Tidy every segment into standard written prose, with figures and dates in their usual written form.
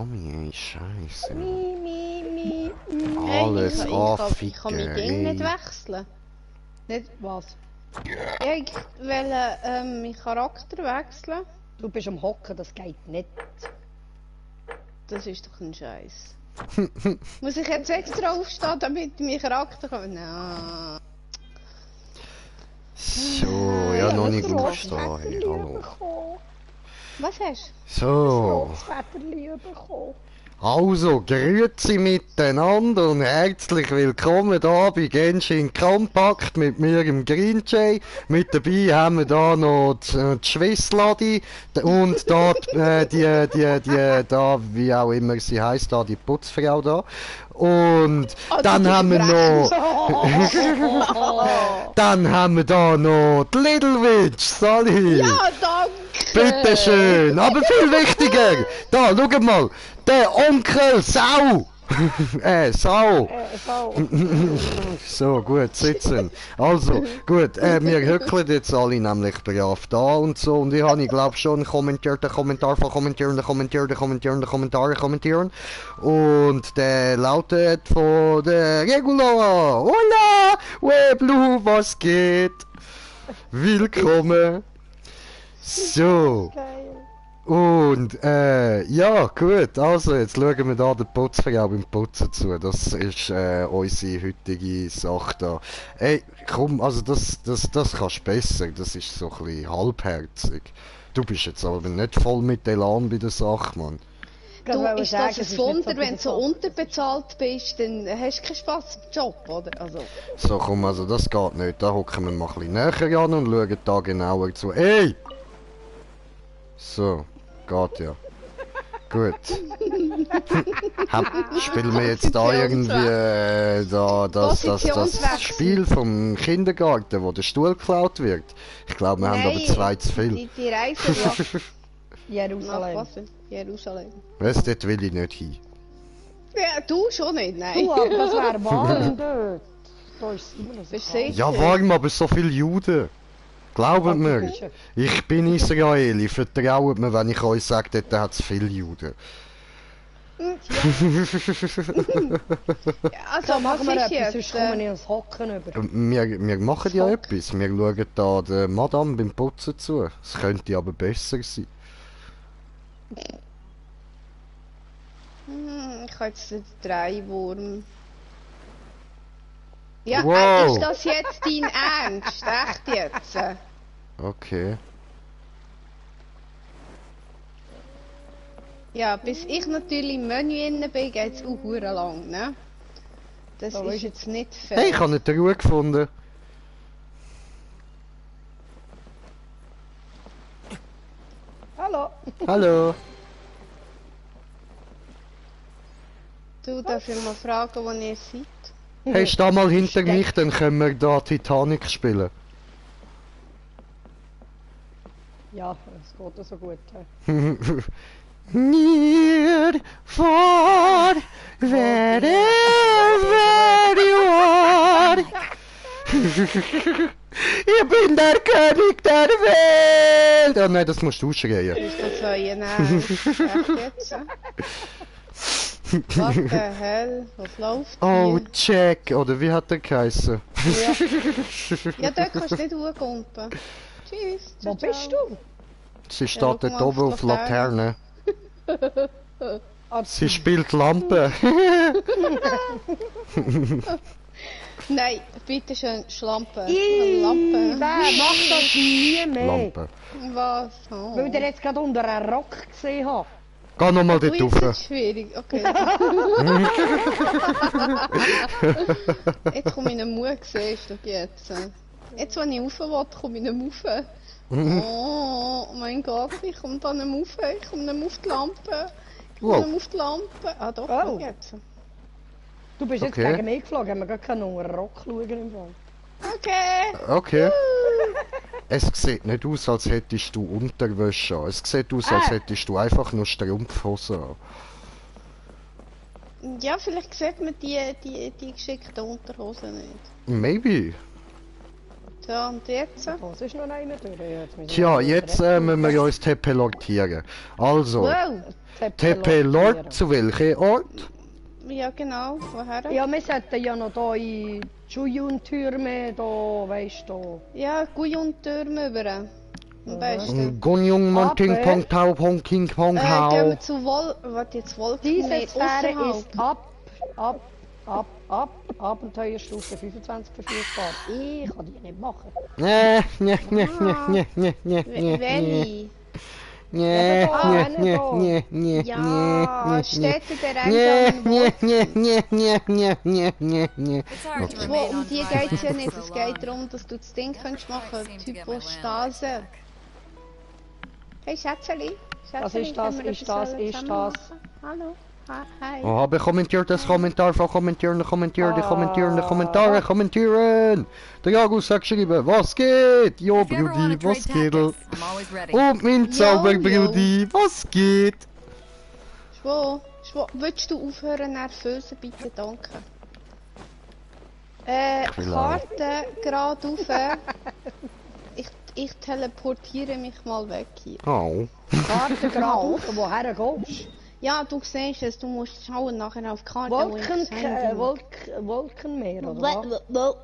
Mami, ey, Scheiße. Mi. Alles Ich kann mein Ding nicht wechseln. Nicht was? Ja, ich will meinen Charakter wechseln. Du bist am Hocken, das geht nicht. Das ist doch ein Scheiß. Muss ich jetzt extra aufstehen, damit mein Charakter kommt? Nein. So, ja, noch nicht aufstehen, hey, hallo. Was hast du? So, Das Wetterli bekommen. also, grüezi miteinander und herzlich willkommen da bei Genshin Compact mit mir im Green Jay. Mit dabei haben wir da noch die Schwissladi und da da, wie auch immer sie heisst, da die Putzfrau da. Und dann haben wir noch, dann haben wir da noch die Little Witch, Sally. Ja, danke! Bitteschön, aber viel wichtiger, da, schau mal, der Onkel Sau. Sau. So, gut, sitzen. Also, gut, wir hückeln jetzt alle nämlich brav da und so. Und ich habe, glaube schon kommentiert, den Kommentar von kommentieren. Und der lautet von der Regula. Hola, Weblu, was geht? Willkommen. So. Und, ja, gut, also, jetzt schauen wir da der Putzfrau beim Putzen zu. Das ist, unsere heutige Sache da. Ey, komm, also, das kannst du besser. Das ist so ein bisschen halbherzig. Du bist jetzt aber nicht voll mit Elan bei der Sache, Mann. Du, ist das ein Wunder, wenn du so unterbezahlt bist, dann hast du keinen Spass im Job, oder? Also. So, komm, also, das geht nicht. Da hocken wir mal ein bisschen näher an und schauen da genauer zu. Ey! So. Geht ja. Gut. Spielen wir jetzt da irgendwie das Spiel vom Kindergarten, wo der Stuhl geklaut wird? Ich glaube, wir haben aber zwei zu viel. Die Reise Jerusalem. nach Jerusalem. Weißt du, dort will ich nicht hin. Ja, du schon nicht, nein. Du, aber das wäre warm dort. Da ist es immer noch so Bist du kalt. sicher? Ja, warm, aber so viele Juden. Glaubt mir, ich bin Israeli, vertraut mir, wenn ich euch sage, dort hat es viele Juden. Ja, also, So, machen wir was ist etwas, jetzt? sonst kommen wir ins Hocken über. Wir machen ja etwas, wir schauen da der Madame beim Putzen zu. Es könnte aber besser sein. Ich habe jetzt den Dreiwurm. Ja, Wow. ist das jetzt dein Ernst? Echt jetzt? Okay. Ja, bis ich natürlich im Menü inne bin, geht es auch verdammt lang, ne? Das Da ist ist- jetzt nicht fair. Hey, ich habe nicht die Ruhe gefunden. Hallo. Hallo. Du, darf ich mal fragen, wo ihr seid? Hey, steh mal hinter mich, dann können wir da Titanic spielen. Ja, es geht ja so gut. Near, far, wherever you are. Ich bin der König der Welt! Oh nein, das musst du schreien. Ist das so ein Ernst? Echt jetzt? Was der Hell? Was läuft Oh, hier? Jack, oder wie hat der geheißen? Ja, dort kannst du nicht hochkumpen. Tschüss. Wo bist du? Sie Ja, steht schau dort mal oben auf auf die Laterne. Ah, Sie spielt Lampe. Nein, bitte schön, Schlampe. Wer Lampe. macht das nie mehr? Lampe. Was? Oh. Weil ich jetzt gerade unter einen Rock gesehen habe. Geh nochmal Ui, dort das rauf. ist schwierig. Okay. Jetzt komme ich nicht mehr, siehst du jetzt. Jetzt, wenn ich rauf will, komme ich nicht mehr rauf. Oh mein Gott, ich komme da nicht mehr rauf. Ich komme nicht mehr auf die Lampe. Ich komme Wow. nicht mehr auf die Lampe. Ah doch, Oh. schau jetzt. Du bist jetzt Okay. gegen mich geflogen, haben wir gar keinen unter einen Rock schauen im Fall. Okay. Okay. Es sieht nicht aus, als hättest du Unterwäsche an. Es sieht aus, als hättest du einfach nur Strumpfhosen an. Ja, vielleicht sieht man die geschickten Unterhosen nicht. Maybe. So, und jetzt? Was ist noch einer durch? Tja, jetzt müssen wir uns teleportieren. Also, Wow! Teleport zu welchem Ort? Ja, genau. Woher? Ja, wir sollten ja noch hier in Juyun-Türme, da, weißt du. Ja, Guyun-Türme über. Am besten. Gonjung, Monting, Aber- Pong, Tau, Pong, King, Pong, Gehen Hau. wir zu Warte, jetzt Diese Wolken Sphäre ist Abenteuerstufe 25 verfügbar. Ich kann die nicht machen. Ne. Welche? Ja, Städte der einsamen Wolken. It's hard to Wo, remain um on die dry geht es ja land nicht. for Es so geht long. darum, dass du das Ding kannst machen, Seem to get my Typostase. Hey Schätzeli. Was ist das? können wir Ist etwas das? Ist zusammen das? machen? Hallo? Hi. Oh, habe kommentiert das Kommentar von kommentieren. Der Jagus hat geschrieben, was geht? Jo, If you ever want Brudi, to was trade geht? tactics, I'm always ready. Und mein Zauberbrudi, was geht? Schwo, willst du aufhören nervösen, bitte? Danke. Karte gerade rauf. Ich teleportiere mich mal weg hier. Oh. Karte gerade auf, woher gehst Ja, du siehst es, du musst schauen nachher auf die Karte. wo ich sein Wolkenmeer, oder was?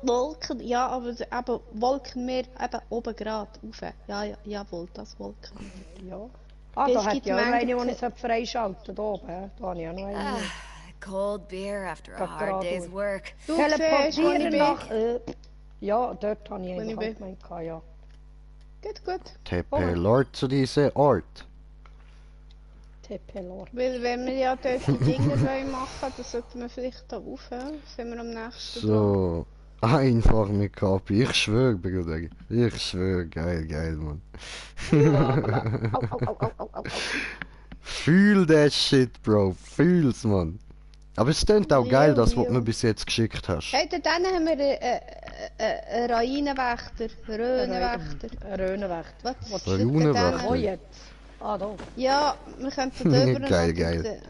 Wolken, ja, aber eben Wolkenmeer, eben oben gerade rauf. Ja, jawohl, das Wolkenmeer. Ja. Ah, Es da hat gibt ja manche eine, die ich freischalten da oben. Da habe ich auch noch eine. Cold beer after a Got hard gravel. day's work. Du siehst, wo ich Teleportieren bin. nach... ja, dort habe ich Wo ich eigentlich bin. auch gemeint, ja. Gut. Tepelort zu diesem Ort. Tepelor. Weil wenn wir ja dort die Dinge wollen machen, dann sollten wir vielleicht da rauf. Sind wir am nächsten dran. So. Einfach mit Kapi. Ich schwöre, Bruder. Ich schwöre. Geil, Mann. Fühl das Shit, Bro. Fühl's, Mann. Aber es klingt auch geil, das, was du mir bis jetzt geschickt hast. Hey, dann haben wir einen Rainenwächter. Röhnenwächter. Röhnenwächter. Was? Röhnenwächter. Wo jetzt? Ah, da. Ja, wir können da drüber Geil.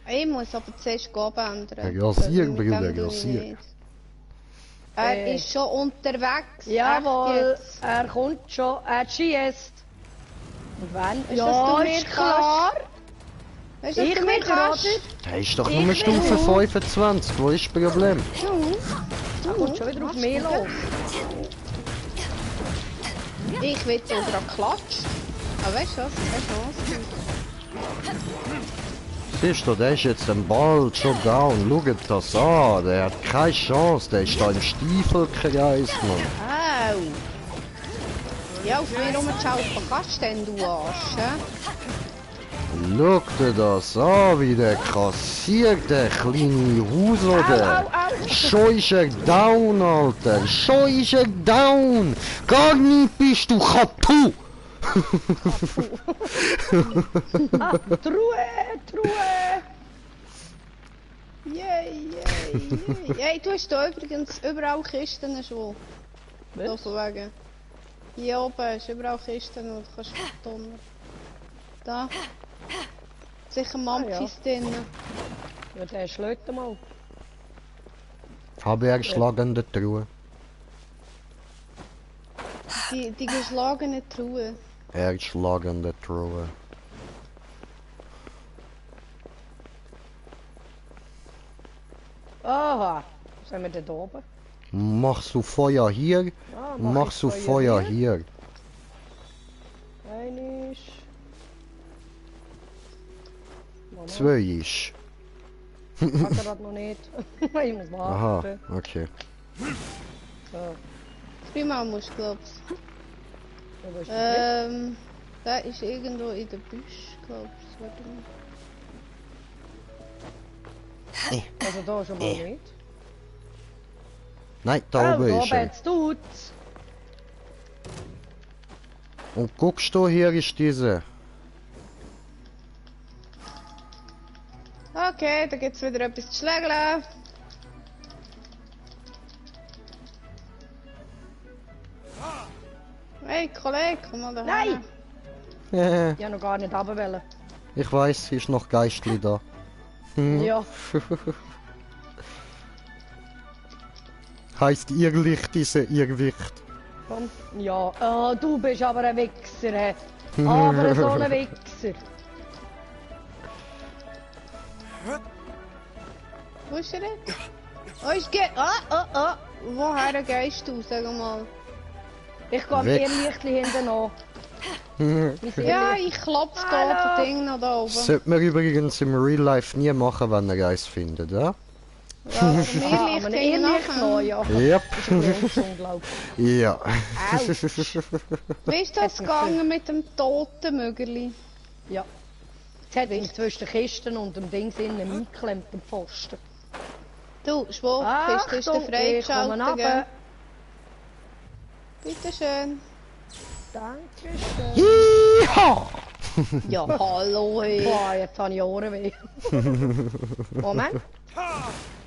Ich muss aber zuerst Gabe ändern. Rasier, Mit Bruder, dem tue ich rasier. nicht. Er ist schon unterwegs. Jawohl, Echt jetzt? er kommt schon, er schießt. Und wenn? Ist das du mir klar? Ist das Ich du mir bin klar? gerade. Der ist doch nur Stufe 25. Wo ist das Problem? Er kommt schon wieder auf mich los. Ich will so gerade klatschen. Aber weißt du was? Keine Chance. Siehst du, der ist jetzt am Ball schon down. Schaut das an. Der hat keine Chance. Der ist da im Stiefelkreis, Mann. Au! Ja, auf mir rumschauen kannst du denn, du Arsch, hä? Schau dir das an, wie der kassiert, der kleine Husoder. Schon ist er down, Alter. Schon ist er down. Gar nicht bist du kaputt. Truhe! Yay. Hey, du hast da übrigens überall Kisten schon. Da von wegen. Hier oben ist überall Kisten und du kannst donnern. Da. Sicher Mampfis drin. Ja, der schlägt mal. Habe erschlagende Truhe. Die geschlagene Truhe. Erschlagende Truhe. Aha, was haben wir denn da oben? Machst du Feuer hier? Ah, Machst du Feuer hier? Einisch. Zwei ist. Ich kann gerade noch nicht. Ich muss warten. Aha, okay. So, Prima muss, glaubst wo ist das? da ist irgendwo in der Büsch, glaubst du. Warte mal. Also da schon mal nicht. Nein, da oben ist er. jetzt tut's. Und guckst du, hier ist diese. Okay, da gibt's wieder etwas zu schlägeln. Hey, Kollege, komm mal da. Nein! Ich Ich habe noch gar nicht runter. weiß, ist noch Geistli da. Ja, Heißt Irrlicht, diese Irrwicht. Komm. Ja, du bist aber ein Wichser, hä? Aber so ein Wichser. Wo ist er jetzt? Oh, woher gehst du, sag mal? Ich gehe am Weg. Irrlichtli hinten an. Ja, ich klopfe da das Ding noch da oben. Sollte man übrigens im Real Life nie machen, wenn er eins findet, ja? Ja, mir liegt Irrlicht gegen noch, nachher. ja. Yep. Das ist ein bisschen unglaublich. Ja. Wie ist das gegangen mit dem toten Mögerli? Ja. Jetzt hat mich zwischen den Kisten und dem Ding innen eingeklemmt, dem Pfosten. Du, Schwurfkiste ist der Achtung, ich komme freigeschaltet, runter. gell? Bitteschön. Dankeschön. Yeehaw! Ja, hallo, hey. Boah, jetzt habe ich Ohrenweh. Moment.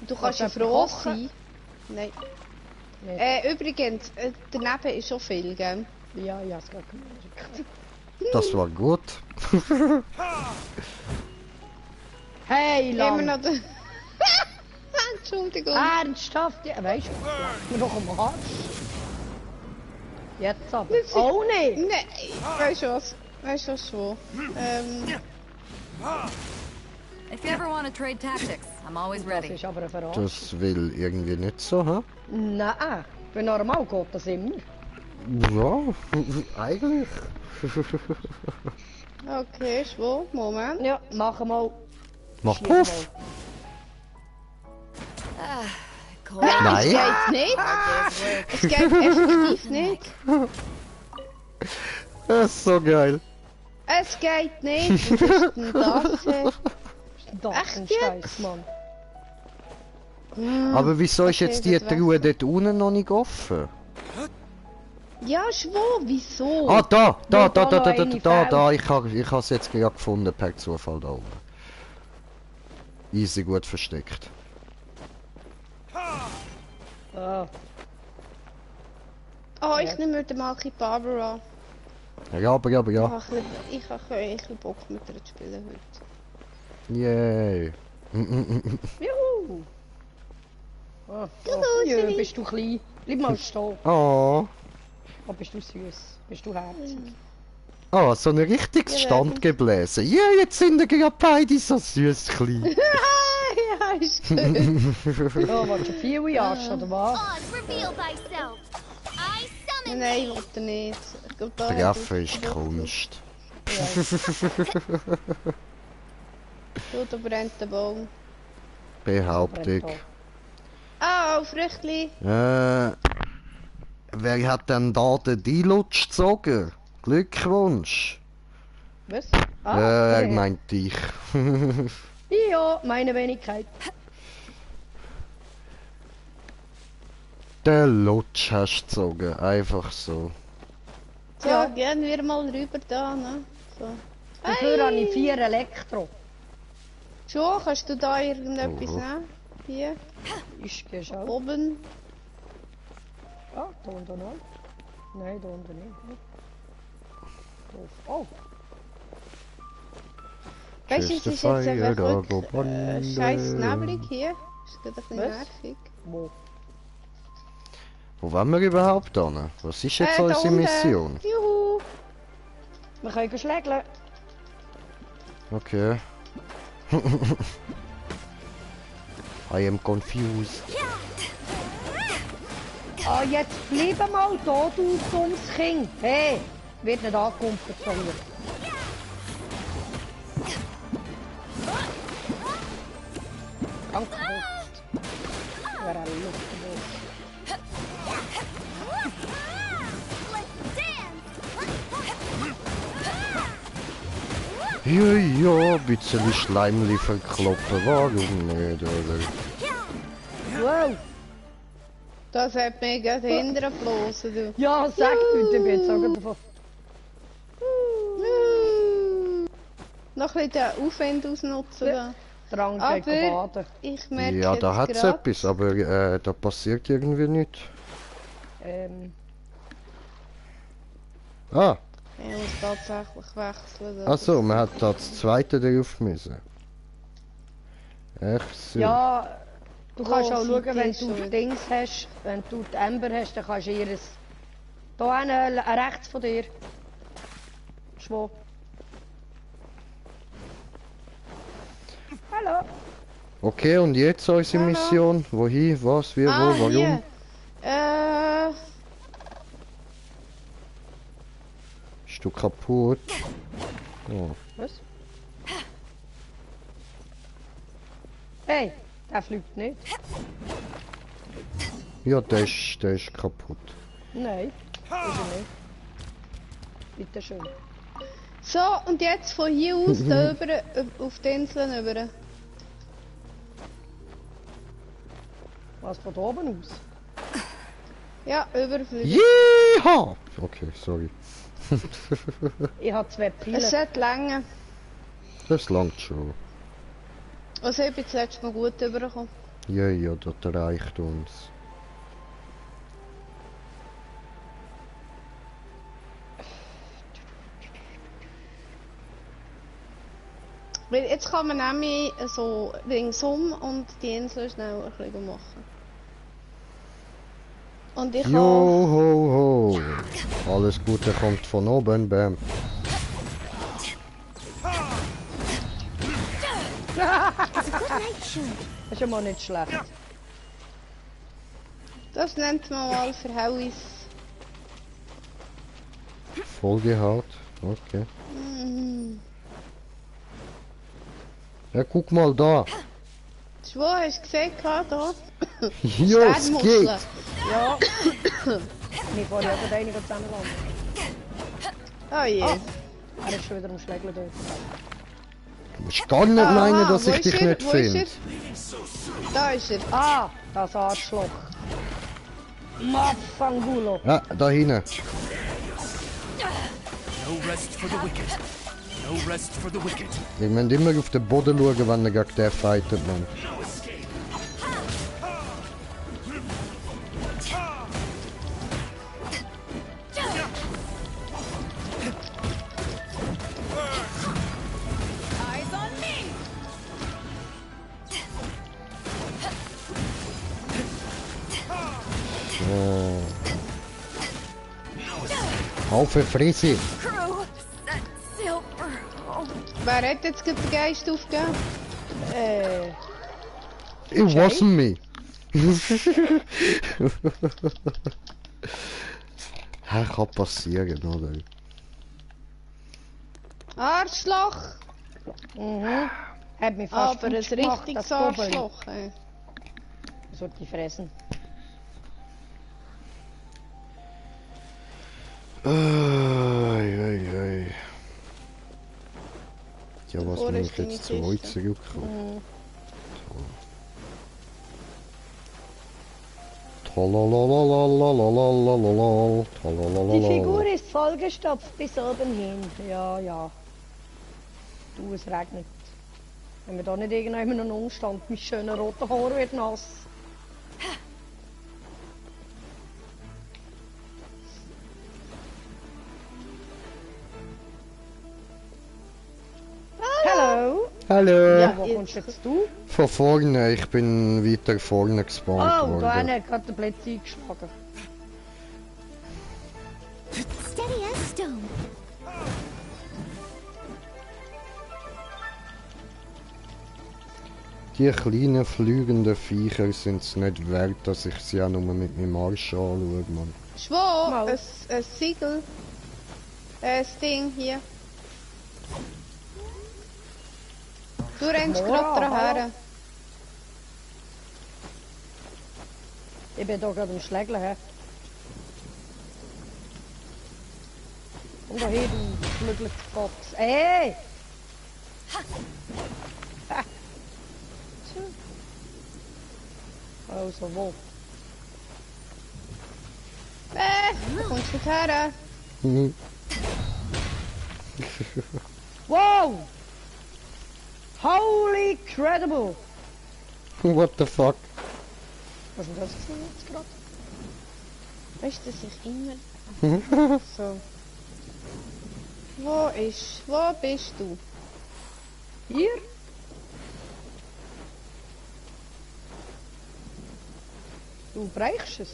Du kannst ja Kannst du froh kochen? sein. Nein. Nicht. Übrigens, daneben ist schon viel, gell? Ja, ja, es geht gemerkt. Das war gut. Hey, Immer lang. noch der... Entschuldigung. Ernsthaft? Ja, weißt du, lass mir doch am Arsch. Jetzt aber. Wir sind- Oh nee! Nein, weißt du was? Weißt du was so? If you ever want to trade tactics, I'm always Das ready. ist aber ein Verrat. Das will irgendwie nicht so, hä? Nein, für normal geht das immer. Ja, eigentlich. Okay, Schwur, Moment. Ja, machen mal. Mach Schnitt Puff! Cold. Nein! Es geht nicht. Es geht effektiv nicht. Das ist so geil. Es geht nicht. Was ist denn das? Das Echt ist ein jetzt? Scheiß, Mann. Aber wieso ist Okay, jetzt die das Truhe dort unten noch nicht offen? Ja, Schwur, wieso? Ah, da! Weil da noch eine Da! Ich habe es jetzt gerade gefunden, per Zufall da oben. Easy gut versteckt. Ah, Oh, ich nehme heute mal ein bisschen Barbara. Ja, aber. Ich habe ein bisschen Bock mit ihr zu spielen heute. Yay. juhu! Ah, Juhu, jö, Siri. bist du klein? Bleib mal stehen. Oh. Oh, bist du süß? Bist du herzig? Ah, so ein richtiges Ja, Standgebläse. Ja, jetzt sind wir gerade beide so süß klein. Ja, ist gut. Ja, willst du viel Jahre oder was? Oz, reveal thyself. I summon Nein, ich wollte nicht. Ich glaube, da hat Treffen es- ist Kunst. Du, da brennt der Baum. Behauptung. Ah, Früchtli. Wer hat denn da den Dilutsch gezogen? Glückwunsch. Was? Er okay. meint dich. Ja, meine Wenigkeit. Den Lutsch hast du gezogen, einfach so. So, Ja. gehen wir mal rüber da, ne? So. Dafür habe ich 4 Elektro. Schon, kannst du da irgendetwas Oh. nehmen? Hier, Ich gehe schon. oben. Ah, da unten noch. Nein, da unten nicht. Doof. Oh, Weißt du, es Tschüss, ist der jetzt Feier, einfach da wirklich go Bande. scheiß neblig hier. Ist gerade ein bisschen Was? nervig. wo? Wo wollen wir überhaupt hin? Was ist jetzt Da unsere unten. Mission? Juhu. Wir können schlägeln. Okay. I am confused. Ah, jetzt bleib mal da, du dummes Kind. Hey, wird nicht angekumpelt von mir. Danke, Gott. Wäre ein Luftgebot. Ja, ja, ein bisschen Schleimli verkloppen, warum nicht, oder? Wow. Das hat mich gerade hinterher geflossen, du. Ja, sag bitte, ich bin jetzt auch davon. Noch ein bisschen den Aufwand ausnutzen. Da. Drang Aber- gegen Baden. Ich merke Ja, da jetzt hat es grad- etwas, aber da passiert irgendwie nichts. Ah, Ich muss tatsächlich wechseln. da. achso, man hat da das zweite drauf müssen. Echt so. Ja, du kannst Wo auch sind schauen, die wenn schon du wieder? Dings hast, wenn du die Ember hast, dann kannst du ihr Da hinten, rechts von dir. Schwo. Hallo. Okay, und jetzt unsere Hallo. Mission? Wohin? Was? Wie? Wo? Warum? Hier. Bist du kaputt? Oh. Was? Hey, der fliegt nicht. Ja, der ist kaputt. Nein, ist er nicht. Bitte schön. So, und jetzt von hier aus da über, auf die Inseln über. Was von da oben aus? Ja, überfliegen. Jeha! Okay, sorry. Ich habe 2 Es Pillen. sollte länger. Das langt schon. Also ich bin das letzte Mal gut übergekommen. Ja, ja, das reicht uns. Weil jetzt kann man nämlich so ringsum und die Insel schnell ein bisschen machen. Und ich Jo, kann... ho, ho. Alles Gute kommt von oben, bam. Das ist ja mal nicht schlecht. Das nennt man mal Verhältnis. Vollgehaut. Okay. Mhm. Ja, guck mal da. Schwo, hast du gesehen, da? Jo, es Sternmuscheln. Ja. geht. Wir fahren ja gerade einige zusammenlanden. Oh je. Er ist schon wieder am Schlägeln dort. Du musst gar nicht meinen, dass wo ich ist dich er? nicht Wo ist finde. er? Da ist er. Ah, das Arschloch. Maffangulo. Ja, da hinten. No rest for the wicked. No rest for the wicked. Wir müssen immer auf den Boden schauen, wenn er gegen den fightet, man. Eyes on me! Oh. Auf die Fresse. Crew, set sail for home. Wer hat jetzt gerade den Geist aufgegeben? It wasn't me. Ja, kann passieren, oder? Arschloch! Mhm. Hat mich fast Aber ein falsch gemacht, richtiges das Doppel. Arschloch. Ey. Sollte ich fressen. Ei. Ja, was Wo muss ist ich deine jetzt zu euch Kiste? zurückkommen? Talalalalalalalalalalal, Die talalalala. Figur ist vollgestopft bis oben hin. Ja. Du, es regnet. Wenn wir da nicht irgendjemand einen Umstand, mein schöner roter Haar wird nass. Hallo. Hallo! Ja. Wo kommst jetzt du? Von vorne, ich bin weiter vorne gespawnt Oh, da worden. hat gerade den Plätze eingeschlagen. Steady as stone. Die kleinen fliegenden Viecher sind es nicht wert, dass ich sie auch nur mit meinem Arsch anschaue, Mann. Schwo, Mal. ein Siegel. Das Ding hier. Du rennst Mora, gerade daher. hallo. Ich bin da gerade am Schlägeln. He. Und da hinten flügelt die Fox. Ey! Ha. So. Also, wo? Du kommst nicht her. Mhm. Wow! Holy credible! What the fuck? Was ist denn das jetzt gerade? Weißt du, dass ich immer... So. Wo bist du? Hier? Du brauchst es.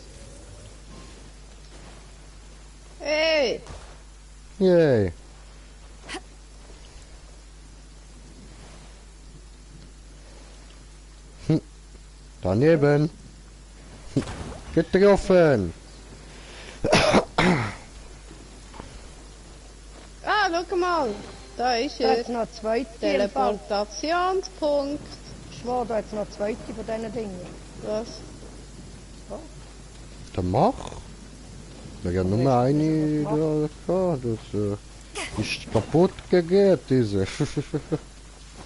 Hey! Yay. Daneben. Getroffen. Ah, schau mal. Da ist Da hat er. es noch zwei Teleportationspunkt. Schwor, da hat es noch zwei von diesen Dingen. Was? Der Mach? Wäre ja nur eine da gehabt. Das ist kaputt gegangen, diese.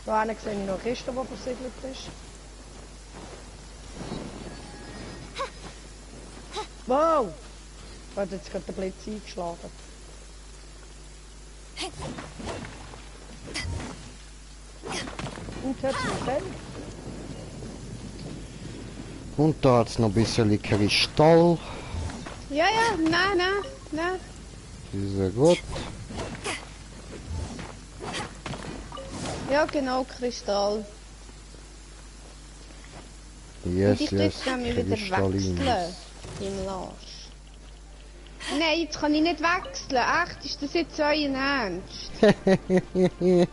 Da hinten sehe ich noch eine Kiste, die versiegelt ist. Wow! Da hat jetzt gerade der Blitz eingeschlagen. Und hat es noch Fell. Und da hat's noch ein bisschen Kristall. Ja, nein. Die ist ja gut. Ja, genau, Kristall. Yes, Und ich yes, tue mich wieder Kristallin. wechseln. Im Arsch. Nein, jetzt kann ich nicht wechseln. Echt, ist das jetzt euer Ernst? Nein.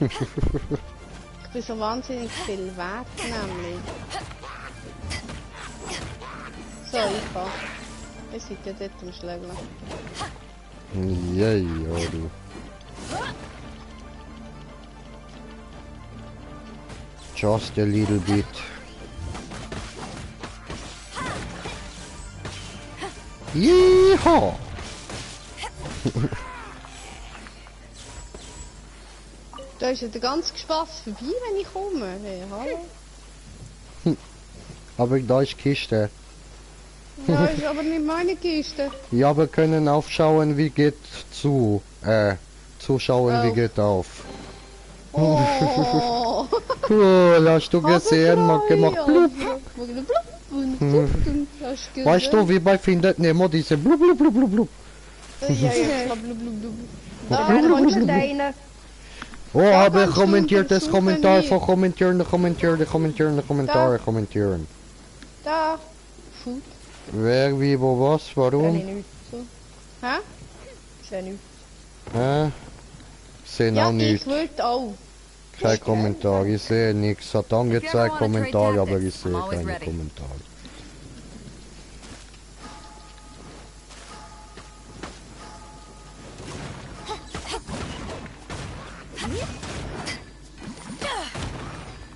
Ich bin so wahnsinnig viel wert, nämlich. So, ich kann. Ihr seid ja dort am Schlägeln. Ja, ja, du. Just a little bit. Yeehaw! Da ist ja der ganze Spaß vorbei, wenn ich komme. Hey, hallo. Aber da ist Kiste. Da ist aber nicht meine Kiste. Ja, wir können aufschauen, wie geht zu. Zuschauen, wie Auf. geht auf. Oh! Cool, hast du gesehen? Man gemacht blub. Weißt du, wie bei Findet Nemo diese blub blub blub blub blub. Ja, blub, blub, blub, blub. Da Da kommt kannst schon du einer. Oh, Da habe kannst du kommentiert das untersuchen, Kommentar wie- von kommentieren. Da. Food. Wer, wie, wo, was, Sehe ich warum? nichts. Hä? Sehe nichts. Sehen Ja, auch ich nicht. wollte auch. Kein Kommentar, ich sehe nichts. Hat angezeigt Kommentar, aber ich sehe I'm always keine ready. Kommentare.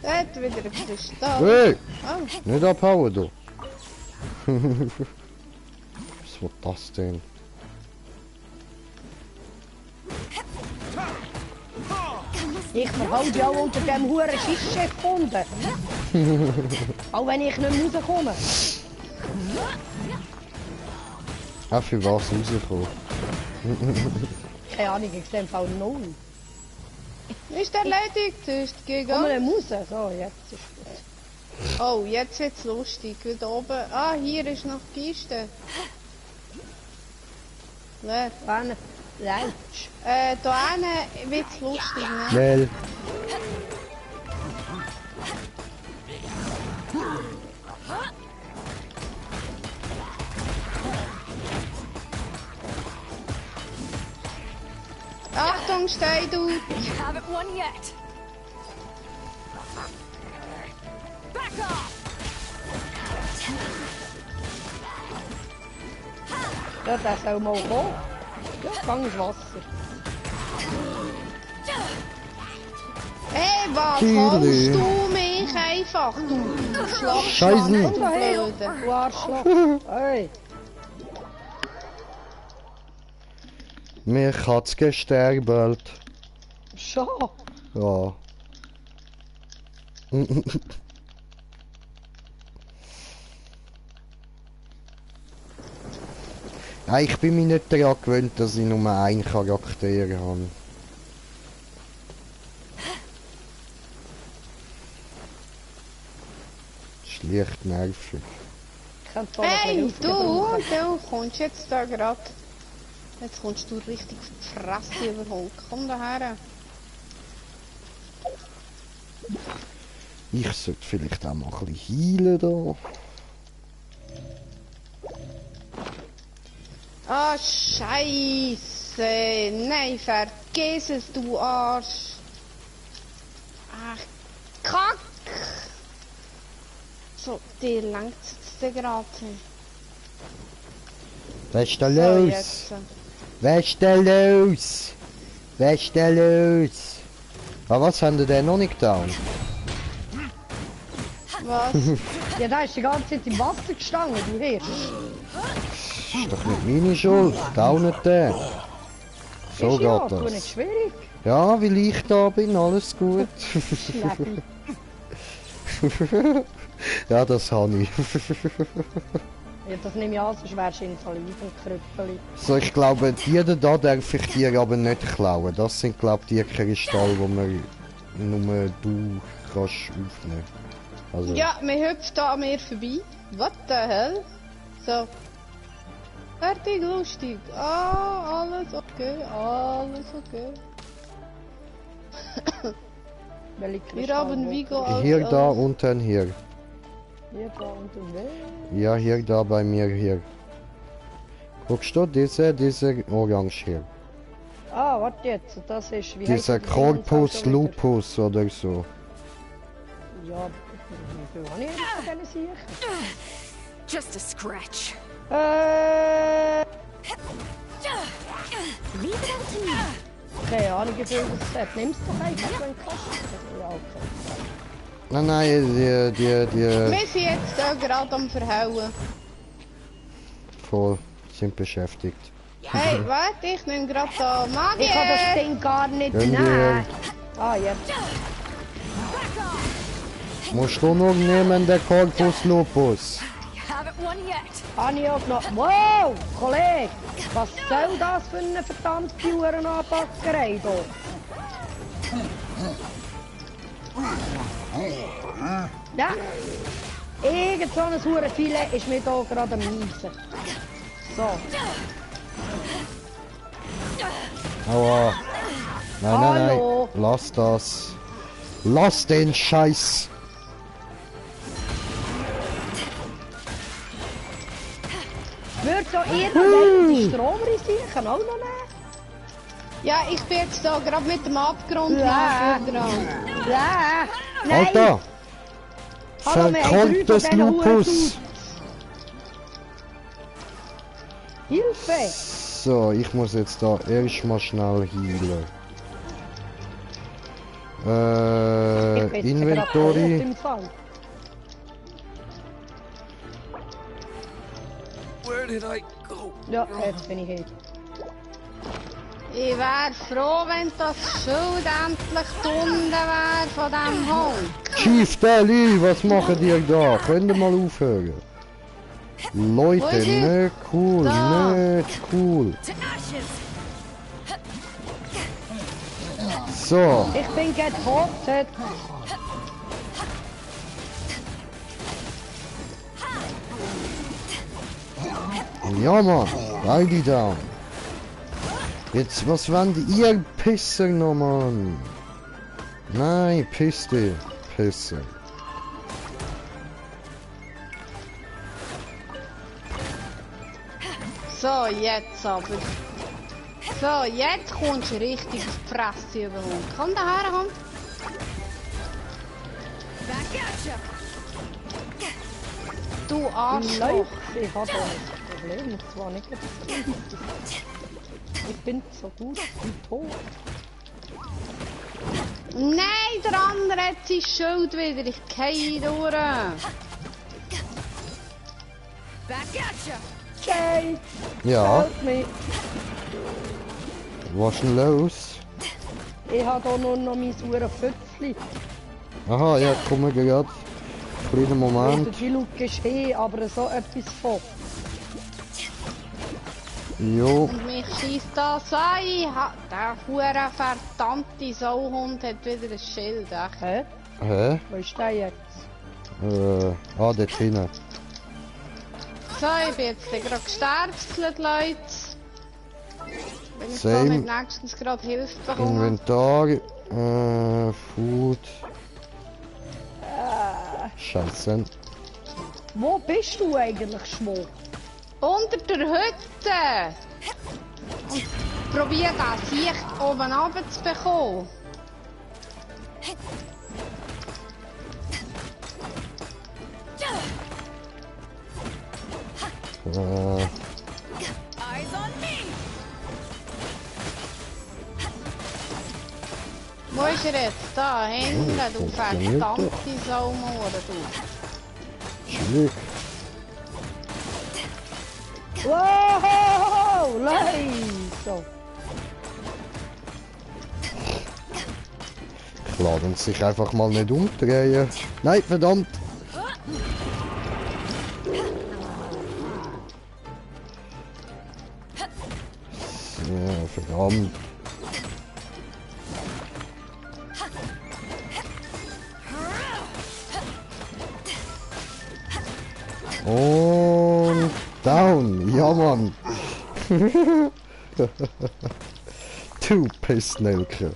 Da hat wieder ein Kristall. Hey! Oh, Nicht abhauen, du! Was war das denn? Ich verhalte ja auch unter dem huren Schiffschiff gefunden. Auch wenn ich nicht mehr rauskomme. Auch für was rausgekommen? Keine Ahnung, ich sehe im Fall null. ist erledigt. Ist Komm gegangen. mal raus. So, jetzt ist gut. Oh, jetzt wird's lustig. Wieder oben. Ah, hier ist noch die Kiste. Leer. Wann? Leitsch. Da hinten wird's lustig, ne? Schnell! Achtung, steh du! You haven't won yet. Back off. Ja, der soll mal kommen. Ja, gang ins Wasser. Hey, was Chili. holst du mich einfach, du Schlagschwanz, Scheiße. du Komm da her, Blöde. du Arschloch. Hey. Mich hat's gesterbelt. Schon. Ja. Ja, ich bin mir nicht daran gewöhnt, dass ich nur einen Charakter habe. Schlicht nervig. Ich könnte zwar noch Hey, Hilfe gebrauchen. du kommst jetzt da grad. Jetzt kommst du richtig Fresse überholt. Komm da her. Ich sollte vielleicht auch mal ein bisschen heilen da. Ah, Scheiße. Nein, vergiss es, du Arsch. Ach, Kack. So, dir langt es jetzt gerade. Was ist da So, los? jetzt. Was ist da los? Was ist da los? Ah, was haben die denn noch nicht getan? Was? Ja, da ist die ganze Zeit im Wasser gestanden, du Hirsch. Ist doch nicht meine Schuld. Down nicht der. So Ist ja, geht tu nicht das. schwierig. Ja, weil ich da bin, alles gut. Schleppi. Ja, das habe ich. Ja, das nehme ich an, sonst wärst du Invalid und Krüppeli. So, ich glaube, die da darf ich dir aber nicht klauen. Das sind, glaube ich, die Kristalle, die man nur du kannst aufnehmen. Also, Ja, wir hüpft da an mir vorbei. What the hell? So. Fertig, lustig. Ah, alles okay, alles okay. Welche Wir Kristall haben wo- Vigo hier, da alles. und dann hier. Hier, da und weg. Ja, hier, da bei mir, hier. Guckst du, diese Orange hier. Ah, warte jetzt, das ist... Wie Dieser heisst der Corpus Dingens auch schon lupus oder so. wieder? Ja, wie viel habe ich jetzt von denen sicher? Just a scratch. Leave it up to me. Keine Ahnung, wie viel das hat. Nimm's doch einfach, wenn du kannst. Ja, okay. Nein, nein, die Wir sind jetzt da gerade am Verhauen. voll sind beschäftigt. Hey, warte, ich nehme gerade da Magier. Ich kann das Ding gar nicht Gönn dir. nehmen. Ah, jetzt. Musst du nur nehmen, der Corpus lupus. You haven't won yet. Habe ich auch genommen. Wow, Kollege, was soll das für eine verdammte Uhrenanpackerei hier? Ja, irgend so ein Hurenfilet ist mir hier gerade am Eisen. So, Aua. Nein, nein, Hallo. nein. Lass das. Lass den Scheiß. wird so irgendein den Strom risiken auch noch nehmen? Ja, ich bin jetzt da gerade mit dem Abgrund Ja. nachher dran. Ja, nein. Alter! Hallo, wir haben drei Verkonntes von diesen Lupus! Hurensuits. Hilfe! So, ich muss jetzt da erstmal schnell healen. Ich bin jetzt gerade tot Inventory. im Fall. Where did I go? Ja, jetzt bin ich hier. Ich wäre froh, wenn das Schild endlich drunten wäre von dem Hund. Chief Deli, was machen die da? Könnt ihr mal aufhören? Wo Leute, ist er? nicht cool, Da. nicht cool. To ashes. So, Ich bin getötet. ja Mann, beide down. Jetzt, was wollt ihr Pisser noch, Mann? Nein, piss dich, Pisser. So, jetzt aber. So, jetzt kommst du richtig auf die Fresse über Hund. Komm daher, Hund. Back at ya. Du Arschloch. Läuft. Ich habe da ein Problem. Und zwar nicht das. Ich bin so gut wie tot. Nein, der andere hat sein Schild wieder. Ich gehe durch. Back at ya. Jay, Ja, help me. was ist denn los? Ich habe hier nur noch mein Uhrenfützli. Aha, ja, komm mal gerade. Kleinen Moment. Die Luke ist eh, aber so etwas von. Jo, Und mich schießt das an. Der hure verdammte Sauhund hat wieder ein Schild. Echt. Hä? hä? Wo ist der jetzt? Dort hinten. So, ich bin jetzt gerade gesterbelt, Leute. Wenn ich da Same. nicht nächstens gerade Hilfe bekomme. Inventar, Food. Scheiße. Wo bist du eigentlich, Schmuck? Unter der Hütte! Und probier das Sicht oben runter zu bekommen. Eyes on me! Wo ist er jetzt? Da, hinten, du verdammte Saumore, du. Schlick. Wow, leise. Klar, und sich einfach mal nicht umdrehen. Nein, verdammt. Ja, verdammt. Und down, ja Mann. Du Pestnelke.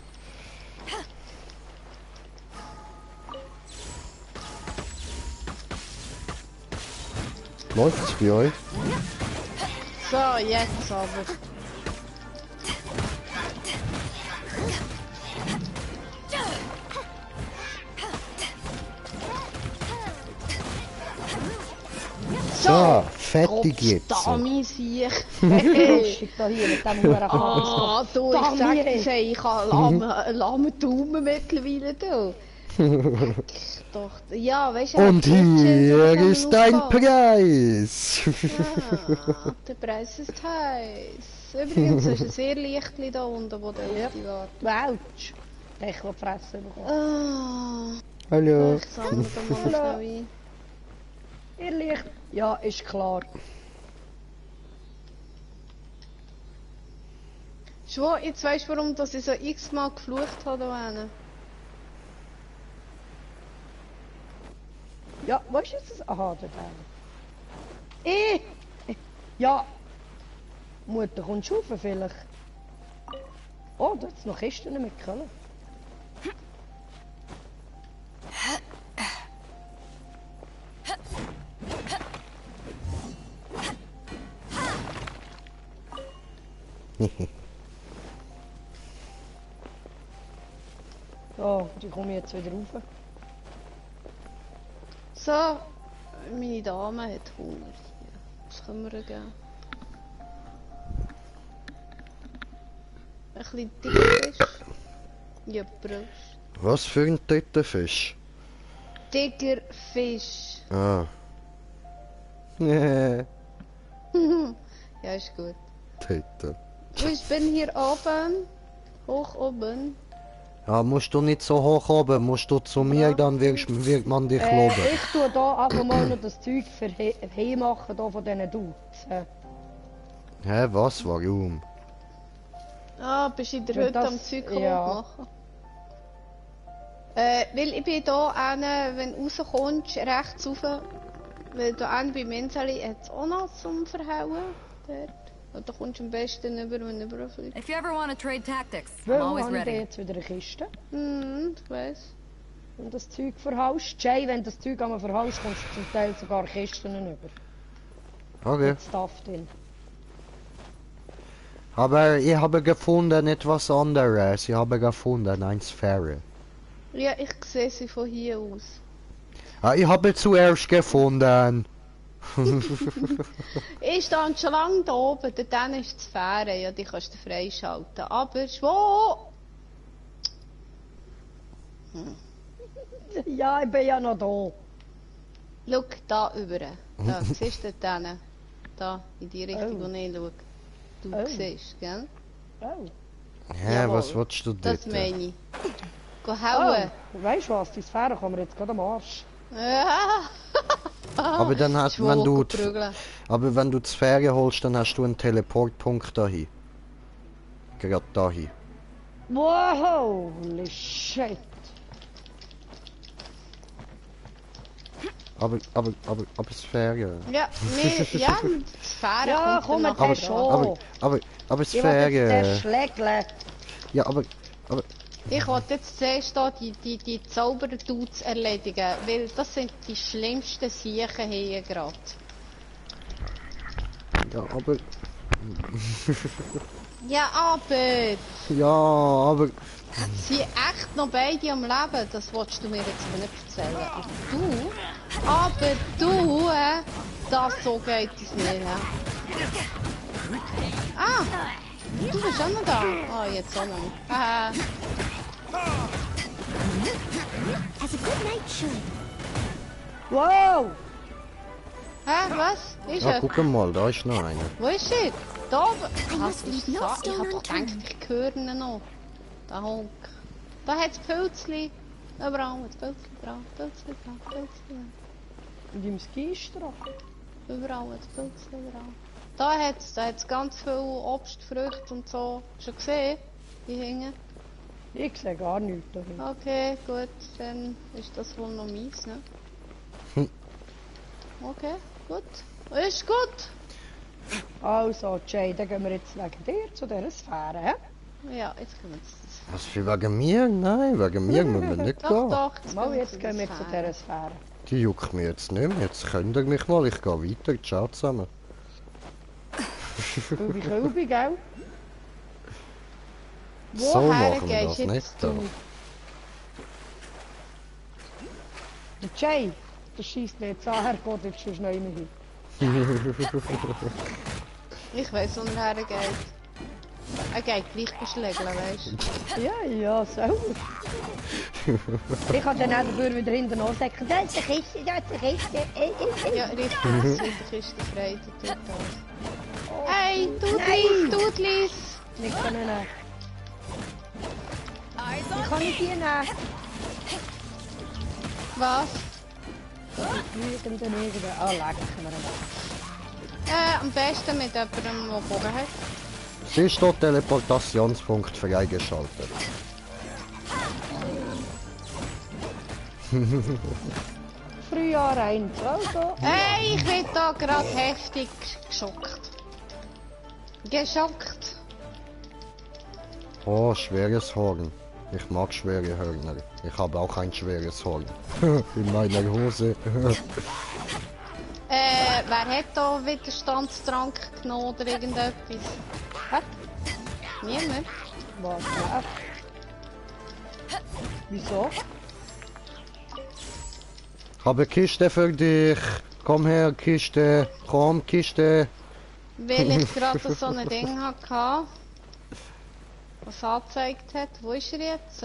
Läuft's bei euch? So, jetzt aber. So, fertig jetzt. Da, mein Sieg. Lustig da hier mit dem Huren Ah, du, ich sag dir, ich habe lahmen Daumen mittlerweile, du. Doch, ja, weißt du... Und hier ist dein Preis. Ja, der Preis ist heiß. Übrigens ist ein sehr Lichtli da unten, wo der Lichtli wartet. Welch. Ich will fressen bekommen. Ah, Hallo. ich sammle da mal schnell ein. Ihr Licht. Ja, ist klar. Schwo, jetzt weißt du, warum dass ich so x-mal geflucht habe da hinten? Ja, wo ist jetzt das? Aha, da drin. Ja. Mutter, kommst du rauf vielleicht? Oh, da ist noch Kisten mit Köln. So, die komme ich jetzt wieder rauf. So, meine Dame hat Hunger. Was können wir ihr geben? Ein bisschen Tigerfisch. Ja, Brust. Was für ein Tittenfisch? Tigerfisch. Ah. Nee, Ja, ist gut. Titten. Du, ich bin hier oben. Hoch oben. Ja, musst du nicht so hoch oben, musst du zu mir, dann wird man dich loben. Ich tue da einfach mal noch das Zeug für machen da von diesen Dudes. Hä, was, warum? Ah, bist du in der Weil Hütte das- am Zeug ja. machen? Weil ich bin hier hinten, wenn du rauskommst, rechts rauf. Weil da hinten beim Inseli hat es auch noch zum Verhauen. Dort. Und da kommst du am besten über, wenn du überfliegst. If you ever want to trade tactics, Weil I'm always habe ich da ready. jetzt wieder eine Kiste. Ich weiss. Und das Zeug verhaust. Jay, wenn das Zeug einmal verhaust, kommst du zum Teil sogar Kisten über. Okay. Mit Stuff drin. Aber ich habe gefunden etwas anderes. Ich habe gefunden eine Sphäre. Ja, ich sehe sie von hier aus. Ah, ich habe zuerst gefunden. Ich stand schon lange da oben, dort ist die Sphäre, ja, die kannst du freischalten. Aber wo? Ja, ich bin ja noch da. Schau da über. Da, siehst du dort hinten? Da, in die Richtung, Oh. wo ich schaue. Du Oh. siehst, gell? Oh. Hä, Jawohl. was willst du Das dort? meine ich. Go Oh, hauen. weißt du was, die Sphäre kommen jetzt gerade am Arsch. Ja. Aber dann hast Schwog, wenn du prügeln. aber wenn du die Sphäre holst, dann hast du einen Teleportpunkt dahin. Gerade dahin. Wow, holy shit. Aber Sphäre. Ja, nee, ja, die Sphäre Ja, kommt komm, dann der nachher schon. dran. Aber Ich will jetzt Sphäre. schlägeln. Ja, aber Ich wollte jetzt zuerst da die Zauberdudes erledigen, weil das sind die schlimmsten Siechen hier gerade. Ja, aber... Ja, aber... Ja, aber... Sie echt noch beide am Leben, das wolltest du mir jetzt aber nicht erzählen. Aber du, das so geht es nicht. Ah, du bist auch noch da. Ah, jetzt auch noch. As a good night should. Wow! Hä, was? Ist Ja, er? guck mal, da ist noch einer. Wo ist er? Da oben. Was must ist leave no das? Ich hab stone doch gedacht, unturned. ich höre ihn noch. Da Honk. Da hat's Pilzli. Überall mit Pilzli dran. Pilzli dran. Pilzli dran. Und im Skistrach. Überall mit Pilzli dran. Da hat's ganz viel Obst, Früchte und so. Schon gesehen? Die hängen. Ich sehe gar nichts dahin. Okay, gut. Dann ist das wohl noch mies, ne? Okay, gut. Ist gut. Also, Jay, dann gehen wir jetzt wegen dir zu dieser Sphäre, hä? Ja, jetzt können wir jetzt. Was für wegen mir? Nein, wegen mir müssen wir nicht Doch, gehen. doch. Mal, jetzt gehen wir zu dieser Sphäre. Die juckt mich jetzt nicht mehr. Jetzt könnt ihr mich mal. Ich gehe weiter. Ciao zusammen. Kübi, gell? So Woher machen wir das gehst nicht. jetzt Da. du? Der Jay, der schießt mich jetzt an, er geht jetzt schon schnell hin. Ich weiss, wo er hergeht. Er geht gleich beschlägeln, weißt du? Ja, so. Ich kann dann auch dafür wieder hinten noch sagen, das ist eine Kiste, das ist eine Kiste. Ja, richtig, das ist die Kiste frei, die tut das. Hey, Dudlis! Nicht können nehmen. Ich kann nicht die nehmen. Was? Fliegende Nägel. Ah, leck mir mal. Am besten mit jemandem, der Bogen hat. Es ist der Teleportationspunkt freigeschaltet. Frühjahr 1, also. Hey, ich bin da gerade heftig geschockt. Geschockt. Oh, schweres Horn. Ich mag schwere Hörner. Ich habe auch ein schweres Horn. In meiner Hose. Wer hat da Widerstandstrank genommen oder irgendetwas? Was? Niemand? Was? Ja. Wieso? Habe Kiste für dich. Komm her, Kiste. Komm, Kiste. Weil ich gerade so ein Ding hatte, was angezeigt hat. Wo ist er jetzt?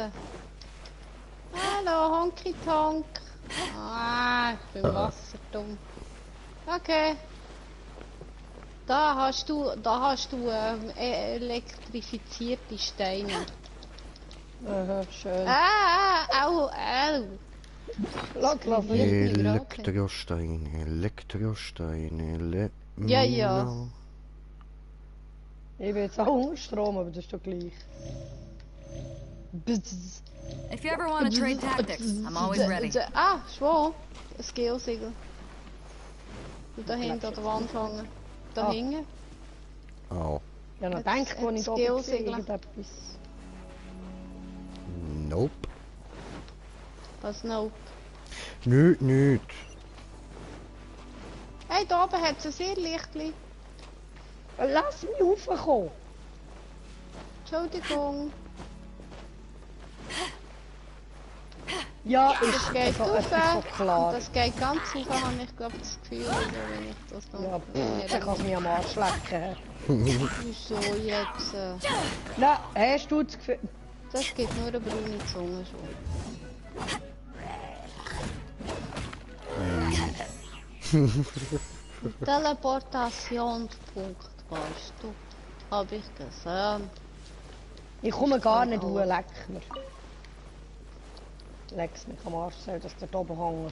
Hallo, Honky Tonk. Ah, ich bin im Wasser dumm. Okay. Da hast du elektrifizierte Steine. Aha, schön. Au. Lass Elektrosteine, Elektrosteine, Ja. Ich bin jetzt auch unter Strom, aber das ist doch gleich. Bzz. If you ever want to trade tactics, I'm always ready. Ah, schwor. Ein Skillsiegel. Du da hinten an der Wand hängen. Da Ah. hinten. Oh, Ja, dann denke ich, wo ich da oben sehe, irgendetwas. nope. Was noch? Nicht. Hey, da oben hat es ein sehr Lichtli. Lass mich raufkommen! Entschuldigung. Ja, Das ist geht so, es ist so rauf. klar. Das geht ganz rauf, habe ich glaube das Gefühl, also, wenn ich das noch... Ja, dann kann es mich am Arsch lecken. Wieso jetzt? Nein, hast du das Gefühl... Das gibt nur eine braune Zunge schon. Teleportationspunkt, weißt du? Hab ich gesehen. Ich komme gar nicht hoch, leck mir. Leck's mich am Arsch, soll das dort oben hängen.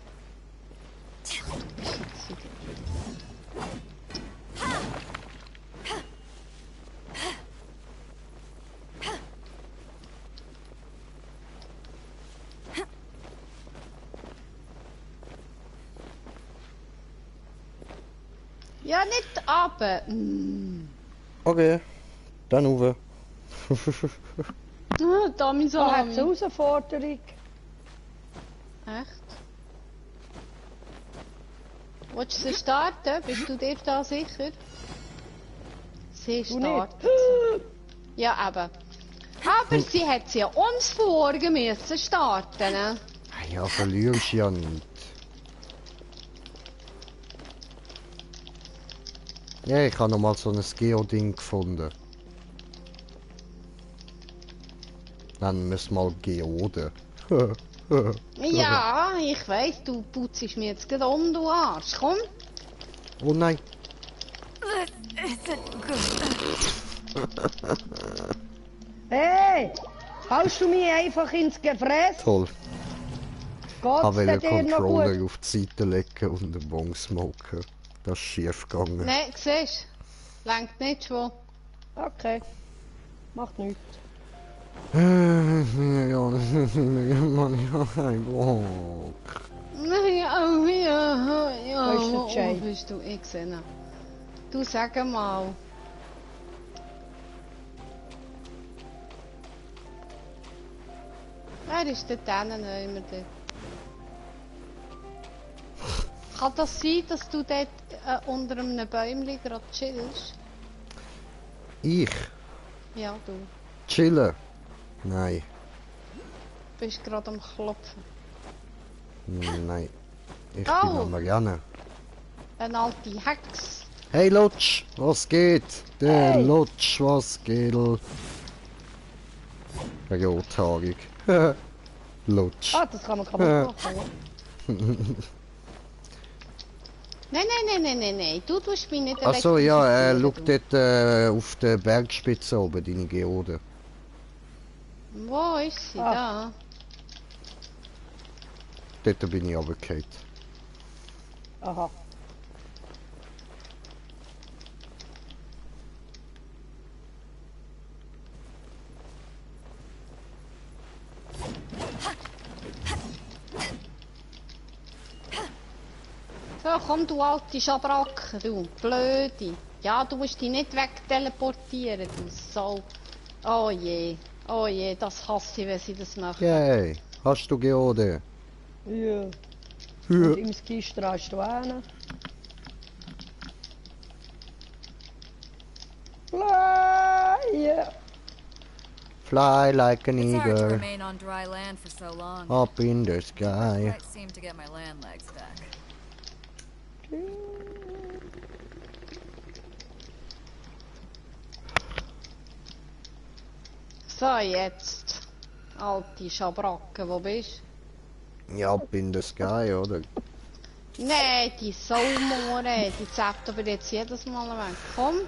Ja, nicht runter. Okay, dann Uwe. Da mein Da hat es Salami. eine Herausforderung. Echt? Willst du sie starten? Bist du dir da sicher? Sie Du nicht. startet. Ja, eben. Aber sie hat ja uns vorher müssen starten, ne? Ja, verlierst ja nicht. Ja, ich habe noch mal so ein Geo-Ding gefunden. Nennen wir es mal Geode. Ja, ich weiss, du putzt mir jetzt gerade um, du Arsch. Komm. Oh nein. Hey! Haust du mich einfach ins Gefräß? Toll. Ich wollte Geht's den dir noch Controller gut? auf die Seite legen und den Bong smoken. Das ist schief gegangen. Nein, siehst du? Lenkt nicht schon. Okay. Macht nichts. Ja, man, ja, kein Bock. Ja, ja, ja. Wo ist der Wo Jay? bist du? Ich sehe ihn. Du sag mal. Wer ist dort hinten immer dort? Kann das sein, dass du dort unter einem Bäumchen gerade chillst? Ich? Ja, du. Chillen? Nein. Bist gerade am Klopfen. Nein. Ich Oh. bin am Rennen. Eine alte Hex. Hey Lutsch, was geht? Der Hey. Lutsch, was geht? Rothaarig. Lutsch. Ah, das kann man kaputt machen. Ja. Nein. Du tust mich nicht Achso, ja, schau elektrisieren, dort auf der Bergspitze oben, deine Geode. du. Wo ist sie? Ah. Da. Dort bin ich runtergefallen. Aha. So, komm du alte Schabracke, du. Blöde. Ja, du musst dich nicht wegteleportieren, du Sau. Oh je, das hasse ich, wenn sie das machen. Yay, hast du Geode? Ja. Ja. Und im Skister hast du einen. Ja. Fly like an It's hard to eagle, remain on dry land for so long. up in the sky. I seem to get my land legs back. So, jetzt. Alte Schabracke, wo bist Ja, up in the sky, oder? du? Nee, die Saumore, die zappt aber jetzt jedes Mal weg. Komm.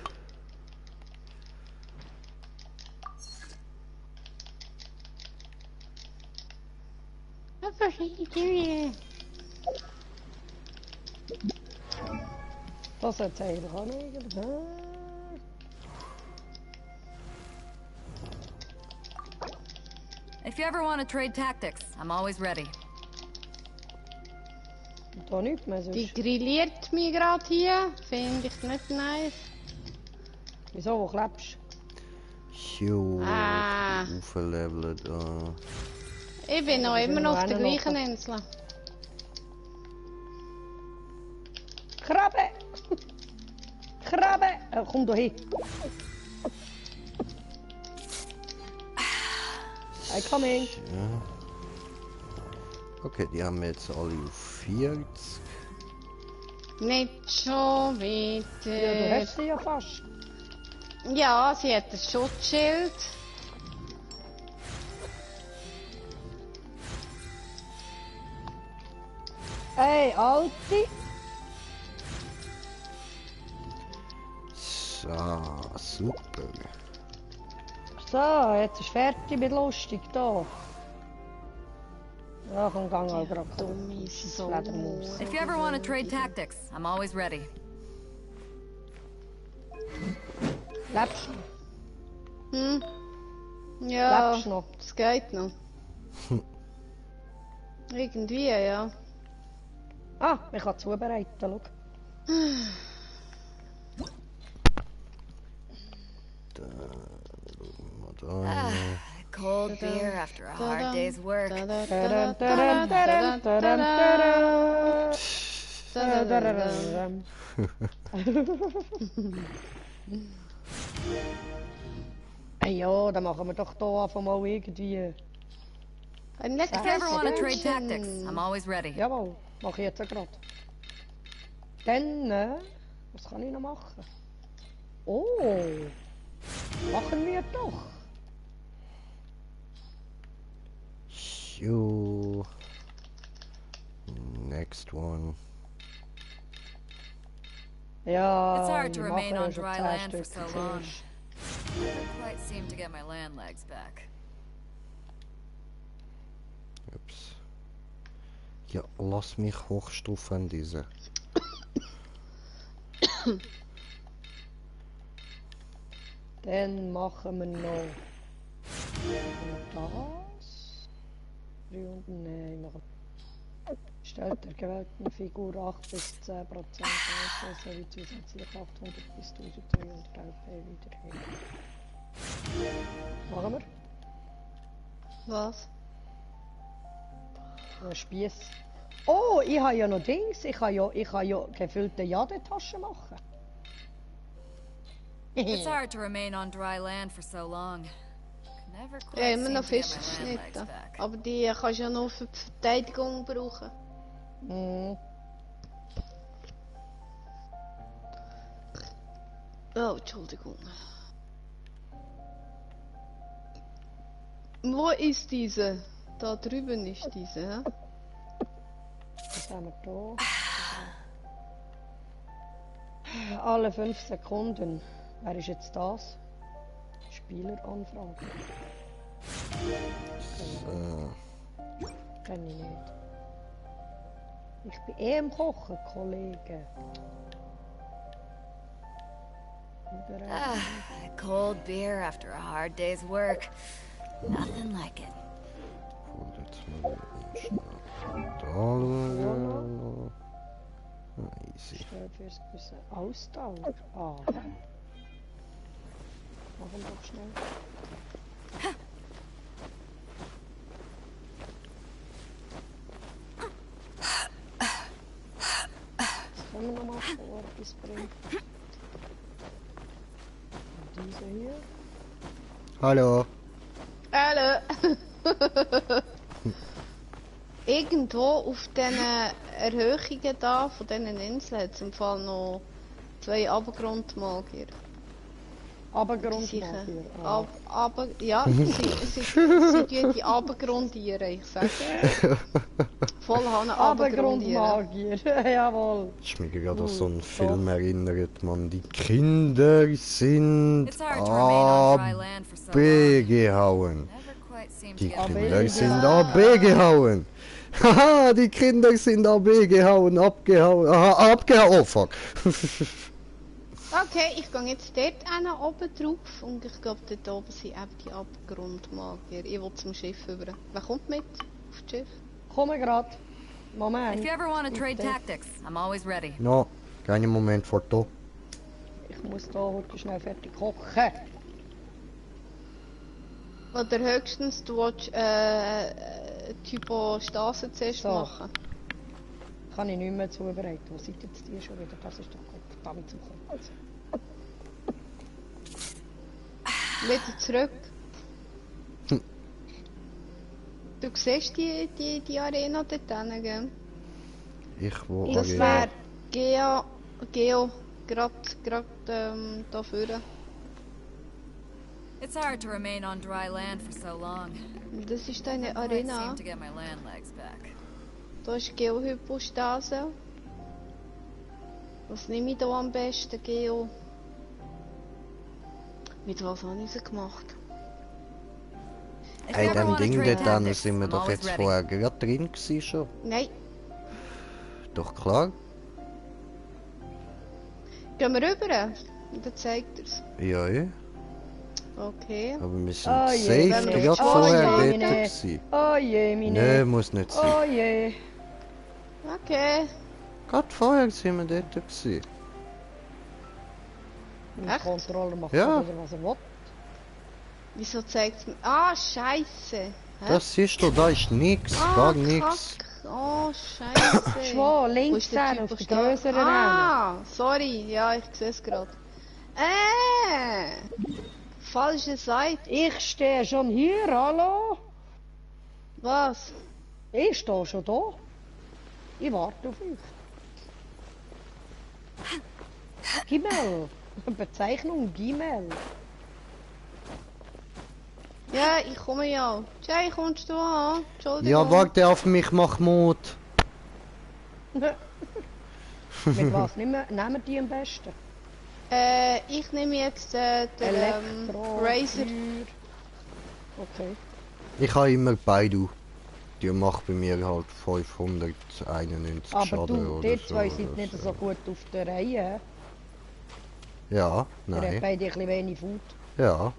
Das hat eigentlich auch nicht. If you ever want to trade tactics, I'm always ready. Da nichts mehr Die sonst. grilliert mich gerade hier. Finde ich nicht nice. Wieso, wo klebst Jo, Ah. auflevelt da. Ich bin noch immer noch auf der noch gleichen einen Insel. Krabbe! Krabbe! Komm da hin. I coming. Ja. Okay, die haben wir jetzt alle auf 40. Nicht schon Ja, du wieder. hast sie ja fast. Ja, sie hat ein Schutzschild. Hey, Alte! So, super. So, jetzt ist fertig mit lustig da. Ja, komm, gang mal grad. Dumme Sau. Fledermaus. If you ever want to trade tactics, I'm always ready. Lebst du? Hm? Ja, Lebst du noch? es geht noch. Irgendwie, ja. Ah, ich kann zubereiten, schau. Da. Cold beer after a hard day's work. Tadam, tadam, tadam, tadam, tadam. Tadam. Hey, ja, dann machen wir doch hier einfach mal irgendwie... Ein letztes If you ever want to trade Stündchen. tactics, I'm always ready. Jawohl, mache ich jetzt gerade. Dann, was kann ich noch machen? Oh, machen wir doch. You. Next one. Ja, It's hard to wir remain machen on schon dry 10 land for Stück so long. zuerst. Never quite seem to get my land legs back. Ups. Ja, lass mich hochstufen diese. Dann machen wir noch das. 300, nein, machen stellt der gewählten Figur 8 bis 10% Leistung sowie zusätzlich 800 bis 1300 LP wieder hin. Machen wir? Was? Ein Spieß. Oh, ich habe ja noch Dings. Ich kann ja gefüllte Jadetaschen machen. It's hard to remain on dry land for so long. Never Ja, quite immer seem noch to get my land legs Fischschnitte. back. Aber die kannst du ja nur für die Verteidigung brauchen. Mhm. Oh, Entschuldigung. Wo ist diese? Da drüben ist diese, hä? Was haben wir da? Alle 5 Sekunden. Wer ist jetzt das? Spieleranfrage. Kenn ich nicht. Ich bin eh im Kochen, Kollege. Ah, a cold beer after a hard day's work. Nothing like it. Jetzt mal da schauen. Easy. Stellt fürs gewisse Ausdauer. Ah. Machen wir doch schnell. Was können wir noch machen, wo etwas bringt? Und diese hier. Hallo. Hallo! Irgendwo auf diesen Erhöhungen da, von diesen Inseln, hat es im Fall noch 2 Abgrundmagier. Abgrundmagier. Ah. Ja, sie tun die abgrundieren, ich sage. Voll haben abgrundieren. Abgrundmagier, jawohl. Ich mich gerade an so einen Film erinnert, man. Die Kinder sind It's hard to remain on dry land for so long. abgehauen. Never quite seem to Die get my Kinder land sind Ja. abgehauen. Haha, die Kinder sind abgehauen, abgehauen. Aha, abgehauen. Oh fuck. Okay, ich gehe jetzt dort oben drauf und ich glaube, dort oben sind eben die Abgrundmagier. Ich will zum Schiff über. Wer kommt mit auf das Schiff? Komme grad. Moment. If you ever want to trade tactics, I'm always ready. No, keinen Moment vor da. Ich muss da heute schnell fertig kochen. Oder höchstens du willst Typo Stase zuerst So. machen. Kann ich nicht mehr zubereiten. Wo seid jetzt die schon wieder? Das ist doch verdammt zu kurz. Wieder zurück. Du siehst die Arena dort hinten, gell? Ich will Das Arena. wäre Geo, gerade da vorne. It's hard to remain on dry land for so long. Das ist deine Never quite Arena. seem to get my land legs back. Da ist Geo-Hypostase. Was nehme ich da am besten, Geo? Mit was habe ich sie gemacht? If Hey, you ever dem want to Ding trade dort dann tactics, sind wir I'm doch always jetzt ready. vorher gerade drin gewesen schon. Nein, Doch klar. gehen wir rüber. Und dann zeigt er es. Ja, ja. Okay. Aber wir sind Oh je, safe wenn wir- gerade oh vorher je, dort nee. gewesen. Oh je, meine. Nee, muss nicht sein. Oh je. Okay. Gerade vorher sind wir dort gewesen. Mein Echt? Controller macht Ja. wieder, was er will. Wieso zeigt es mir? Ah, Scheiße. Hä? Das siehst du, da ist nix, gar nix. Kack. Oh, Scheiße. Schau, Wo links ist der sein, auf Typ der größeren Arena. Ah, sorry. Ja, ich sehe es gerade. Falsche Seite. Ich stehe schon hier, hallo? Was? Ich stehe schon da. Ich warte auf euch. Gimel. Bezeichnung Gimel. Ja, ich komme ja. Jay, kommst du an? Entschuldigung. Ja, warte auf mich, Mahmoud. Mit was nehmen die am besten? Ich nehme jetzt den Elektro. Razer. Okay. Ich habe immer beide. Die macht bei mir halt 591 Aber Schaden du, oder die zwei so. sind nicht so gut auf der Reihe. Ja, Ihr habt nein. beide ein bisschen wenig Food. Ja.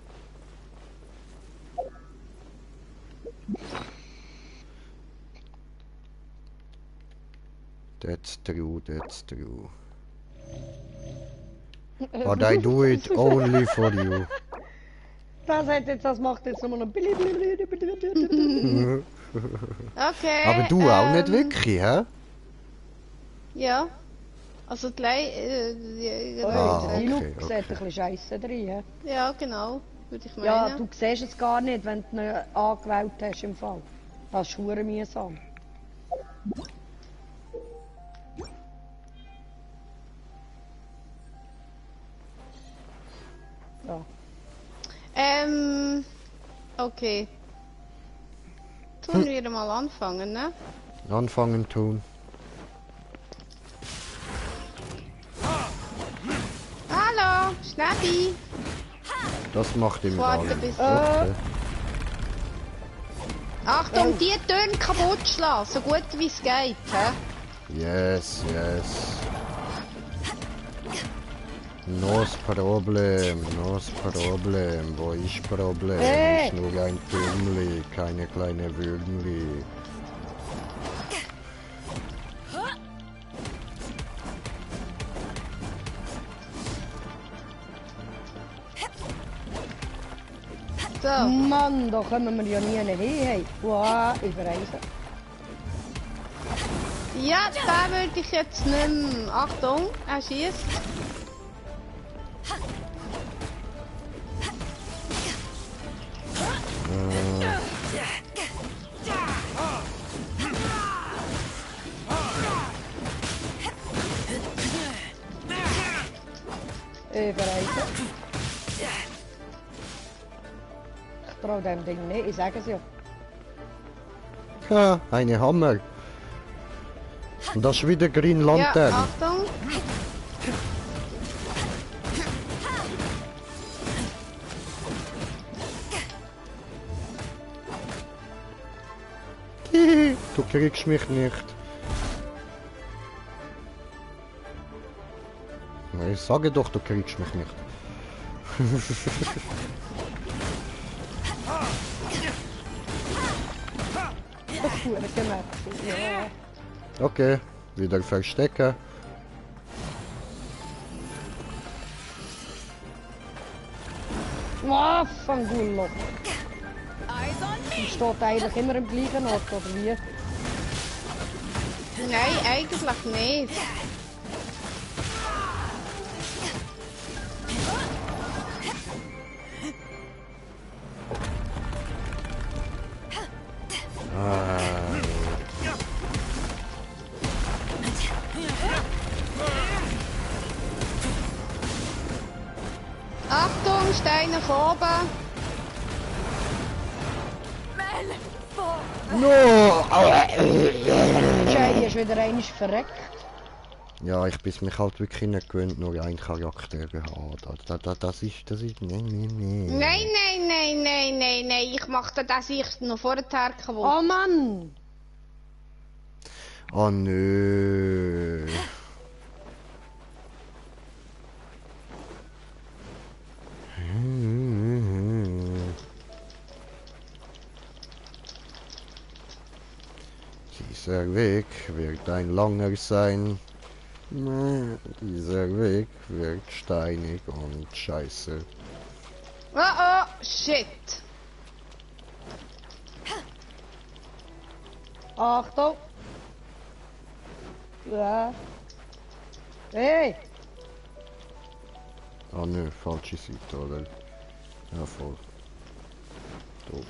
That's true, that's true. But I do it only for you. Das macht jetzt nochmal ein Okay. Aber du auch nicht wirklich, hä? Ja. Also gleich. Ah, Die Look okay, sieht ein bisschen scheisse drin. He? Ja, genau. Würde ich meinen. Ja, du siehst es gar nicht, wenn du ihn angewählt hast im Fall. Das ist verdammt mühsam. Ja. Okay. Tun wir mal anfangen, ne? Anfangen tun. Hallo, Schnappi. Das macht ihm Warte gar bis- nichts. Okay. Achtung, die Töne kaputt schlagen, so gut wie es geht, hä? Yes, yes. Nos Problem, nos Problem. Wo ist Problem? Hey! Ist nur ein Türmli, keine kleine Würmli. So. Mann, da kommen wir ja nie hin. Hey. Wow, überreisen. Ja, da würde ich jetzt nehmen. Achtung, er schießt. Überreisen. Ich trau dem Ding nicht, ich sage es ja. Ja, eine Hammer. Und das ist wieder Green Ja, Lantern. Achtung. Du kriegst mich nicht. Ich sage doch, du kriegst mich nicht. Das ist gut gemerkt. Ja. Okay, wieder verstecken. Waffengullo. Die steht eigentlich immer im gleichen Ort, oder wie? Nein, eigentlich nicht. Achtung, Steine nach oben. No! Jay ist wieder einmal verreckt. Ja, ich bin mich halt wirklich nicht gewöhnt, nur einen Charakter haben. Das ist, nee. Nein. Ich mache das ich noch vorher kaputt. Oh Mann! Oh nö. Dieser Weg wird ein langer sein. Dieser Weg wird steinig und scheiße. Oh, shit. Achtung! Ja. Hey! Ah ne, falsche Seite, oder? Ja, voll. Doof.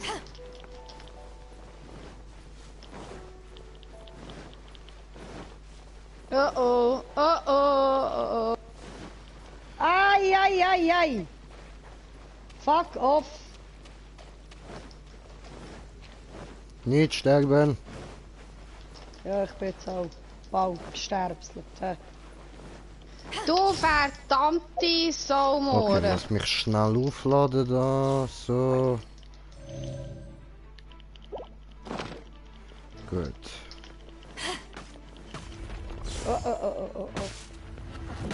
Oh oh, oh oh, oh oh. Ai, ai, ai, ai. Fuck off. Nicht sterben! Ja, ich bin jetzt auch bald gesterbselt. Hä? Du verdammte Okay, Saumore. lass mich schnell aufladen da, so. Gut. Oh, oh, oh, oh, oh, oh.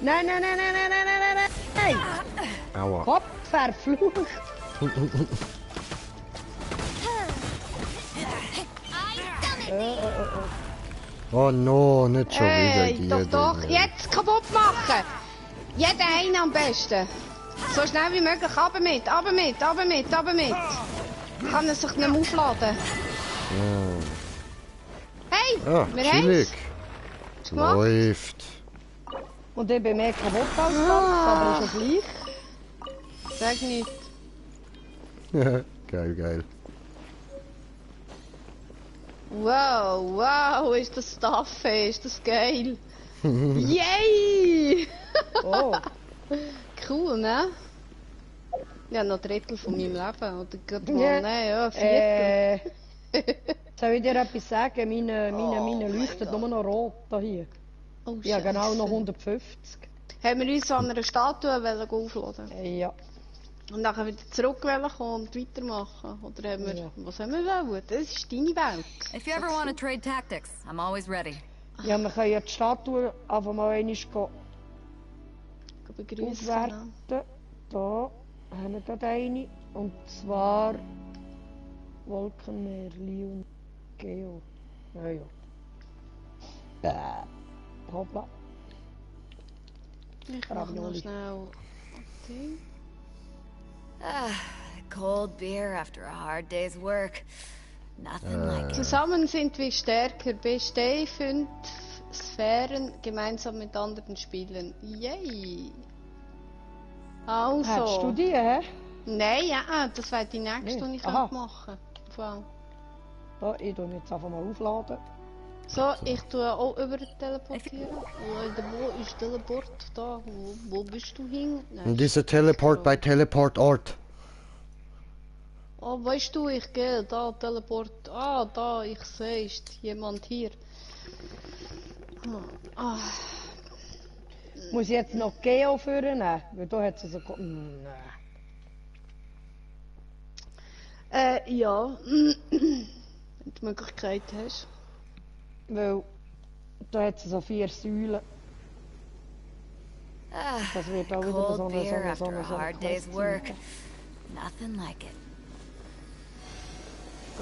Nein, nein, nein, nein, nein, nein, nein, nein, nein! Aua. Kopf verflucht! Oh no, nicht schon wieder Hey, die. doch, doch, jetzt kaputt machen! Jeder einen am besten! So schnell wie möglich, runter mit, runter mit, runter mit, runter mit! Kann er sich nicht mehr aufladen? Hey, Ah, wir chillig. haben's gemacht. Läuft. Und ich bin mehr kaputt als das, aber ist ja gleich. Sag nicht. Geil, geil. Wow, wow, ist das Stuff, ey, ist das geil. Yay! Oh, Cool, ne? Ja, noch ein Drittel von meinem Leben, oder gerade mal, Ja. nein, ja, ein Viertel. soll ich dir etwas sagen? Meine leuchtet nur noch rot da hier. Oh, Ja, genau noch Scheisse. 150. Haben wir uns an einer Statue aufladen Ja. und dann wieder zurück kommen und weitermachen? Oder haben wir, Ja. was haben wir wollen? Das ist deine Welt. If you ever want to trade tactics, I'm always ready. Ja, wir können ja die Statue einfach mal einmal Begrüßen. aufwerten. Da haben wir gerade eine. Und zwar Wolkenmeer, Leon, Geo. Ja, ja. Hoppla. Ich mache noch schnell. Ding. Cold beer after a hard day's work. Nothing like it. Zusammen sind wir stärker. Besteh 5 Sphären gemeinsam mit anderen Spielern. Yay! Also. Hättest du die, hä? Nein, ja, das wäre die nächste, Nee. die ich Aha. machen könnte. Da, ich tue jetzt einfach mal aufladen. So, ich tue auch über teleportieren. Leute, wo ist Teleport? Da, wo bist du hin? Nein, Und dieser Teleport bei Teleportort. Oh, weißt du, ich gehe da, Teleport. Ah, da, ich sehe, ist jemand hier. Ah, Muss ich jetzt noch Geo führen? Weil da hat es so... ja. Wenn du die Möglichkeit hast. Weil da hat es so 4 Säulen. Das wird auch wieder Cold so beer eine after a hard day's Quest work. sein. Nothing like it.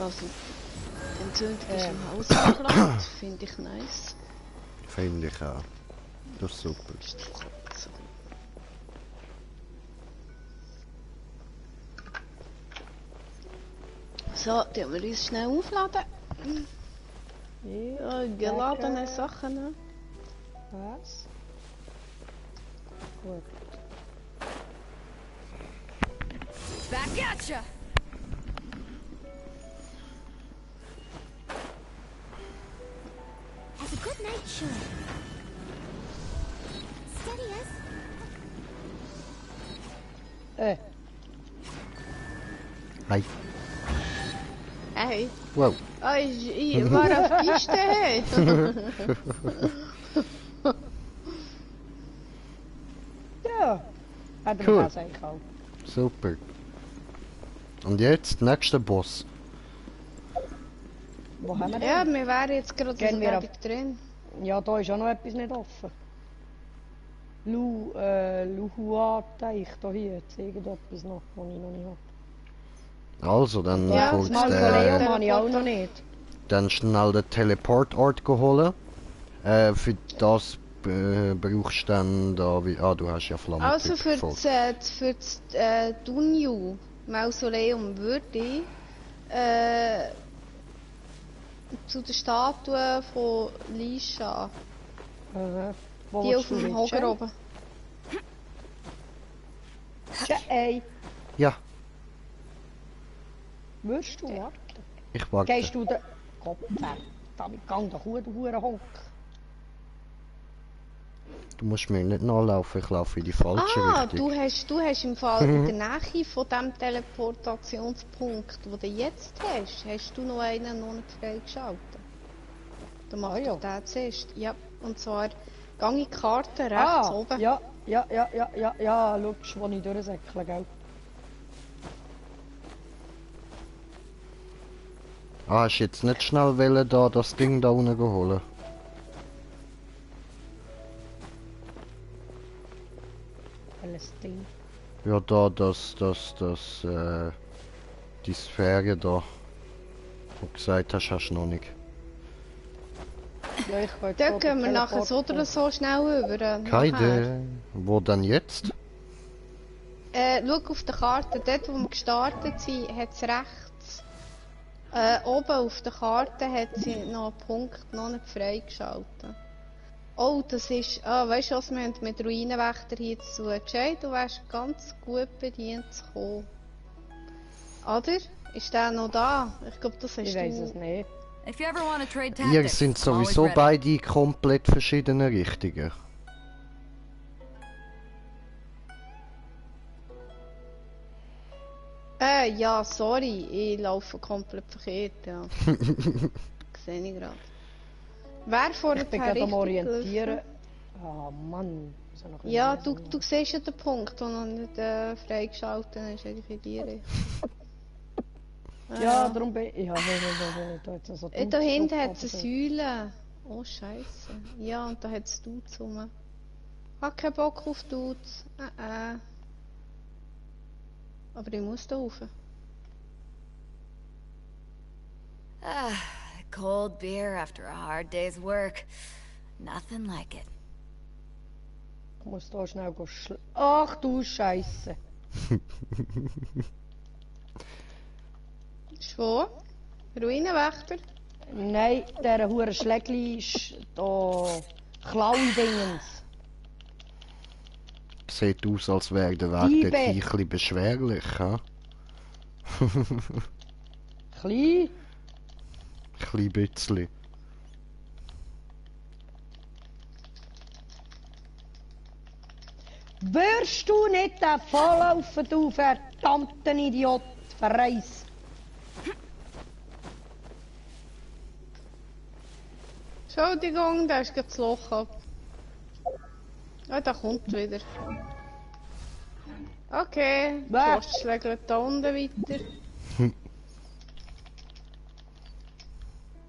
Also, die Entzündung ist im Haus verklappt. Finde ich nice. Finde ich auch. Das ist super. So. So, tun wir uns schnell aufladen. Ja, geladene Sachen. Ne? Was? Gut. Back at ya! As a good night should. Steady as. Hi. Hey. Wow. Ah, ich war auf Piste, hey. Ja. Hätten Cool. wir das eigentlich auch. Super. Und jetzt, nächster Boss. Wo haben wir den? Ja, wir wären jetzt gerade Gehen wir so drin. Ja, da ist auch noch etwas nicht offen. Luhua-Teich, da hier, jetzt irgendetwas noch, was ich noch nicht habe. Also, dann Ja, kurz das Mausoleum der- habe ich auch noch nicht. dann schnell den Teleportort geholt. Für das brauchst du dann da wie... Ah, du hast ja Flammentyp Also für voll. das Dunju Mausoleum würde ich zu der Statue von Lisha, Wo die auf willst du dem hin, Hocker Jay? oben. Jay, Ja, würdest du warten? ich warte. Gehst du den Kopf damit gang doch gut, du Hurenhonk. Du musst mir nicht nachlaufen, ich laufe in die falsche Ah, Richtung. du hast im Fall in der Nähe von dem Teleportationspunkt, den du jetzt hast du noch einen noch nicht freigeschaltet. Dann mach ja. doch den zuerst. Ja, und zwar gang in die Karte rechts oben. Ja, schau, wo ich durchsäckle, gell? Ah, hast du jetzt nicht schnell wollen, da das Ding da unten holen? Alles Ding. Ja, da, die Sphäre da. Wo du gesagt hast, hast du noch nicht. Ja, ich kann jetzt Da so gehen wir den nachher so Teleport- oder so schnell über. Nachher. Keine. Wo denn jetzt? Schau auf der Karte, dort wo wir gestartet sind, hat es rechts. Oben auf der Karte hat sie noch einen Punkt noch nicht freigeschaltet. Oh, das ist. Ah, weißt du was, wir haben mit Ruinenwächter hier zu tun. Jay, du wärst ganz gut bedient zu kommen. Oder? Ist der noch da? Ich glaube, das hast Ich du. weiß es nicht. If you ever want to trade Ihr tactics, sind I'm always sowieso ready. beide in komplett verschiedene Richtungen. Ja, sorry, ich laufe komplett verkehrt, ja. Sehe ich gerade. Wer vorher Ich bin gerade am Orientieren. Ah, Mann. Muss ja noch ein Ja, bisschen du siehst ja den Punkt, der noch nicht freigeschaltet ist, eigentlich in die Richtung. Ja, darum bin ich. Ja, da hat es so Da hinten hat drauf, es eine aber Säule. Oh, Scheiße. Ja, und da hat es Dudes rum. Hab keinen Bock auf Dudes. Aber ich muss da rauf. Ah, cold beer after a hard day's work. Nothing like it. Ich muss da schnell Ach du Scheiße. Wo? Ruinenwächter? Nein, dieser hure Schlägli ist da Klaui-Dingens. Sieht aus, als wäre der Weg Diebe. dort ein bisschen beschwerlich, ha? Klein? Ein bisschen. Wirst du nicht davonlaufen, du verdammter Idiot? Verreis. Entschuldigung, da ist gerade das Loch ab. Ah, da kommt wieder. Okay, Wer? du schlägt da unten weiter.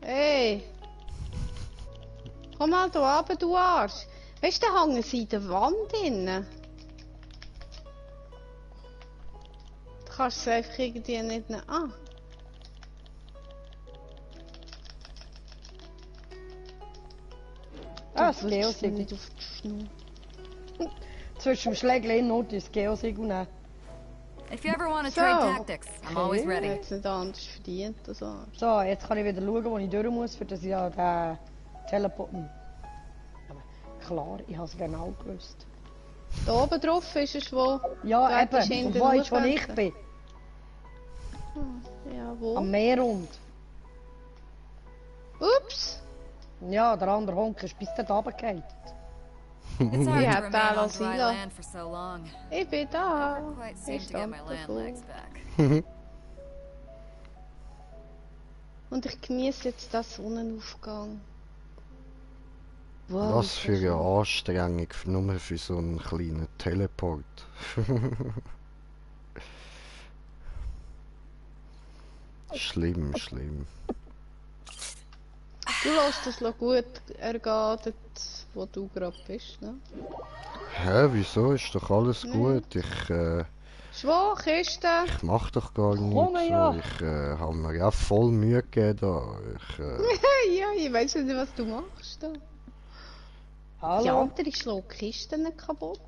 Hey! Komm mal da runter, du Arsch! Weißt du, da hängen sie in der Wand innen. Du kannst es einfach irgendwie nicht nehmen. Ah! Ah, das Geosegel. Nicht auf die Schnur. Zwischen dem Schlägli und das Geosegel nehmen. If you ever want to So. trade tactics, I'm always Ich ready. hätte es nicht anders verdient, das Arsch. So, jetzt kann ich wieder schauen, wo ich durch muss, für das ich ja den Teleport... Aber klar, ich habe es genau gewusst. Da oben drauf ist es wo? Ja, Da hättest du eben. hinten Und wo ist, wo schauen ich bin? Ja, wo? Am Meerrund. Ups! Ja, der andere Honk ist bis dort runtergefallen. It's hard Ja, to remain da on dry Silo. land for so long. Ich bin da. Never quite Ich seem to get stand my land davor. legs back. Und ich genieße jetzt den Sonnenaufgang. Was für eine Anstrengung, nur für so einen kleinen Teleport. Schlimm, schlimm. Du lässt das noch gut ergehen, dort, wo du gerade bist, ne? Hä, wieso? Ist doch alles gut. Ich Schwo, Kiste! mach doch gar Komm nichts. ja. So. Ich habe mir ja voll Mühe gegeben da. Ja, ich weiß nicht, was du machst da. Die Hallo? andere schlägt Kisten kaputt.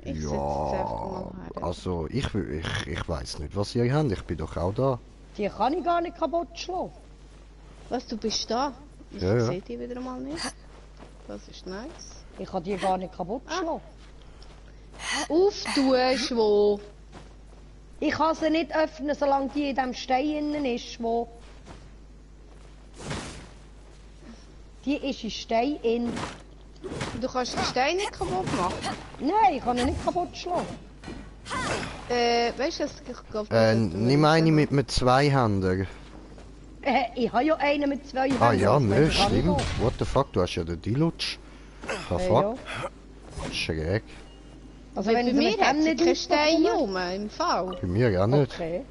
Ich setze jetzt einfach mal her. also ich weiß nicht, was ihr habt. Ich bin doch auch da. Die kann ich gar nicht kaputt schlagen. Was, du bist da? Ich Ja, ja. sehe die wieder mal nicht. Das ist nice. Ich kann die gar nicht kaputt schlagen. Auftun, Schwo. Ich kann sie nicht öffnen, solange die in diesem Stein innen ist, wo... Die ist in Stein in... Du kannst den Stein nicht kaputt machen. Nein, ich kann ihn nicht kaputt schlagen. Weißt du, ich glaube... Nimm eine mit einem Zweihänder. Ich habe ja einen mit 2 Händen. Ah ja, ne, Kann ich stimmt. auch. What the fuck, du hast ja den Dilutsch. Ah Ja, fuck, ja. schräg. Also Bei wenn sie mir mit dem hat sie nicht keinen Stein rausbekommen- rum, im Fall. Bei mir auch nicht. Okay.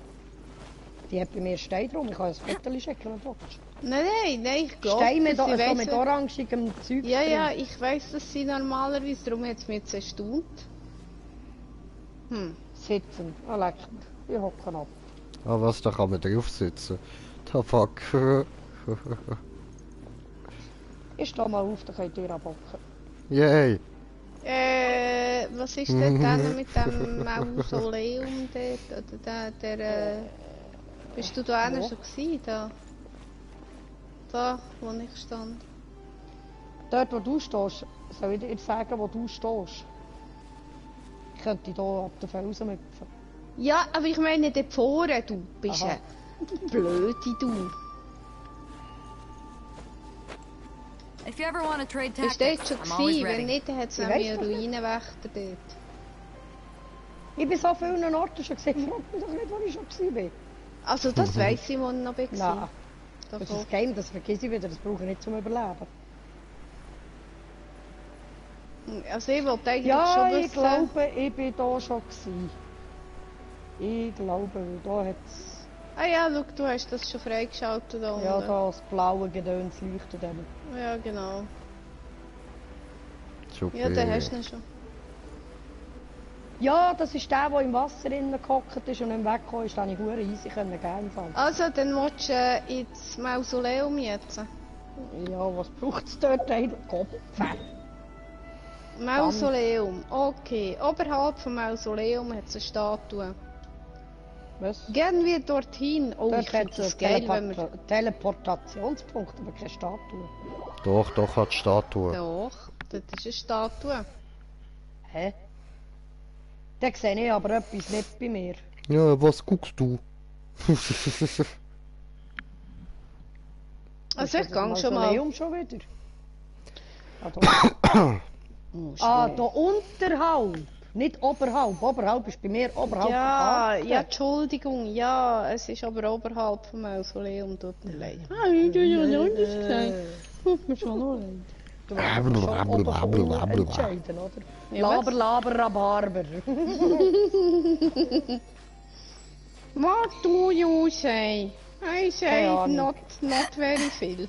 Die hat bei mir Stein drum, ich kann ein Foto schicken, wenn du willst. Nein, ich glaube, Stein mit, dass sie so mit weiss, orangigem Zeug Ja, drin. ja, ich weiss, dass sie normalerweise, darum hat es mich jetzt erstaunt. Sitzen. Ah, leck mich. Wir hocken ab. Ah was, da kann man drauf sitzen. Da fuck. Ich stehe mal auf, dann könnt ihr abhocken. Yay. Was ist denn dann mit dem Mausoleum dort? Oder bist du da einer Wo? schon gewesen, da? Da, wo ich stand. Dort, wo du stehst, soll ich dir sagen, wo du stehst? Ich könnte hier ab der Felsen hüpfen. Ja, aber ich meine dort vorne, du bist Aha. eine Blöde, du. If you ever want to trade Bist du tactics, dort schon I'm always gewesen? Wenn ready. nicht, dann hat es Ich nämlich weiss einen das nicht. Ruinenwächter dort. Ich bin so an vielen Orten schon gesehen, frag mich doch nicht, wo ich schon war. Also das weiss ich, wo ich noch Nein, war. das ist Doch, ein Game, das vergesse ich wieder, das brauche ich nicht zum Überleben. also ich wollte eigentlich Ja, schon ich wissen... glaube, ich bin da schon gewesen. Ich glaube, weil da hat's... Ah ja, schau, du hast das schon freigeschaltet da Ja, unten. da das blaue Gedöns leuchtet dann. Ja, genau. Super. Ja, den hast du ihn schon. Ja, das ist der, der im Wasser innen gehockt ist und nicht weggekommen ist, den ich gut easy können gehen fahren. Also, dann willst du ins Mausoleum jetzt. Ja, was braucht es dort eigentlich? Kopf. Mausoleum, okay. Oberhalb vom Mausoleum hat es eine Statue. Was? Gehen wir dorthin. Oh, ich Dort hat finde es das einen geil, wenn wir... Teleportationspunkt, aber keine Statue. Doch, hat die Statue. Doch, das ist eine Statue. Hä? Da sehe ich aber etwas nicht bei mir. Ja, was guckst du? Also, ich Ist das gehe schon mal... Mausoleum schon wieder? Ah, da unterhalb. Nicht oberhalb. Oberhalb ist bei mir oberhalb. Ja, der Karte. ja, Entschuldigung, ja, es ist aber oberhalb vom Mausoleum, tut mir leid. Ah, ich habe ja nicht anders gesagt. Tut mir schon noch leid. Du musst aber schon oben von unten entscheiden, oder? Ja, Laber, was? Laber, Rhabarber. What do you say? I say Keine Ahnung. not very viel.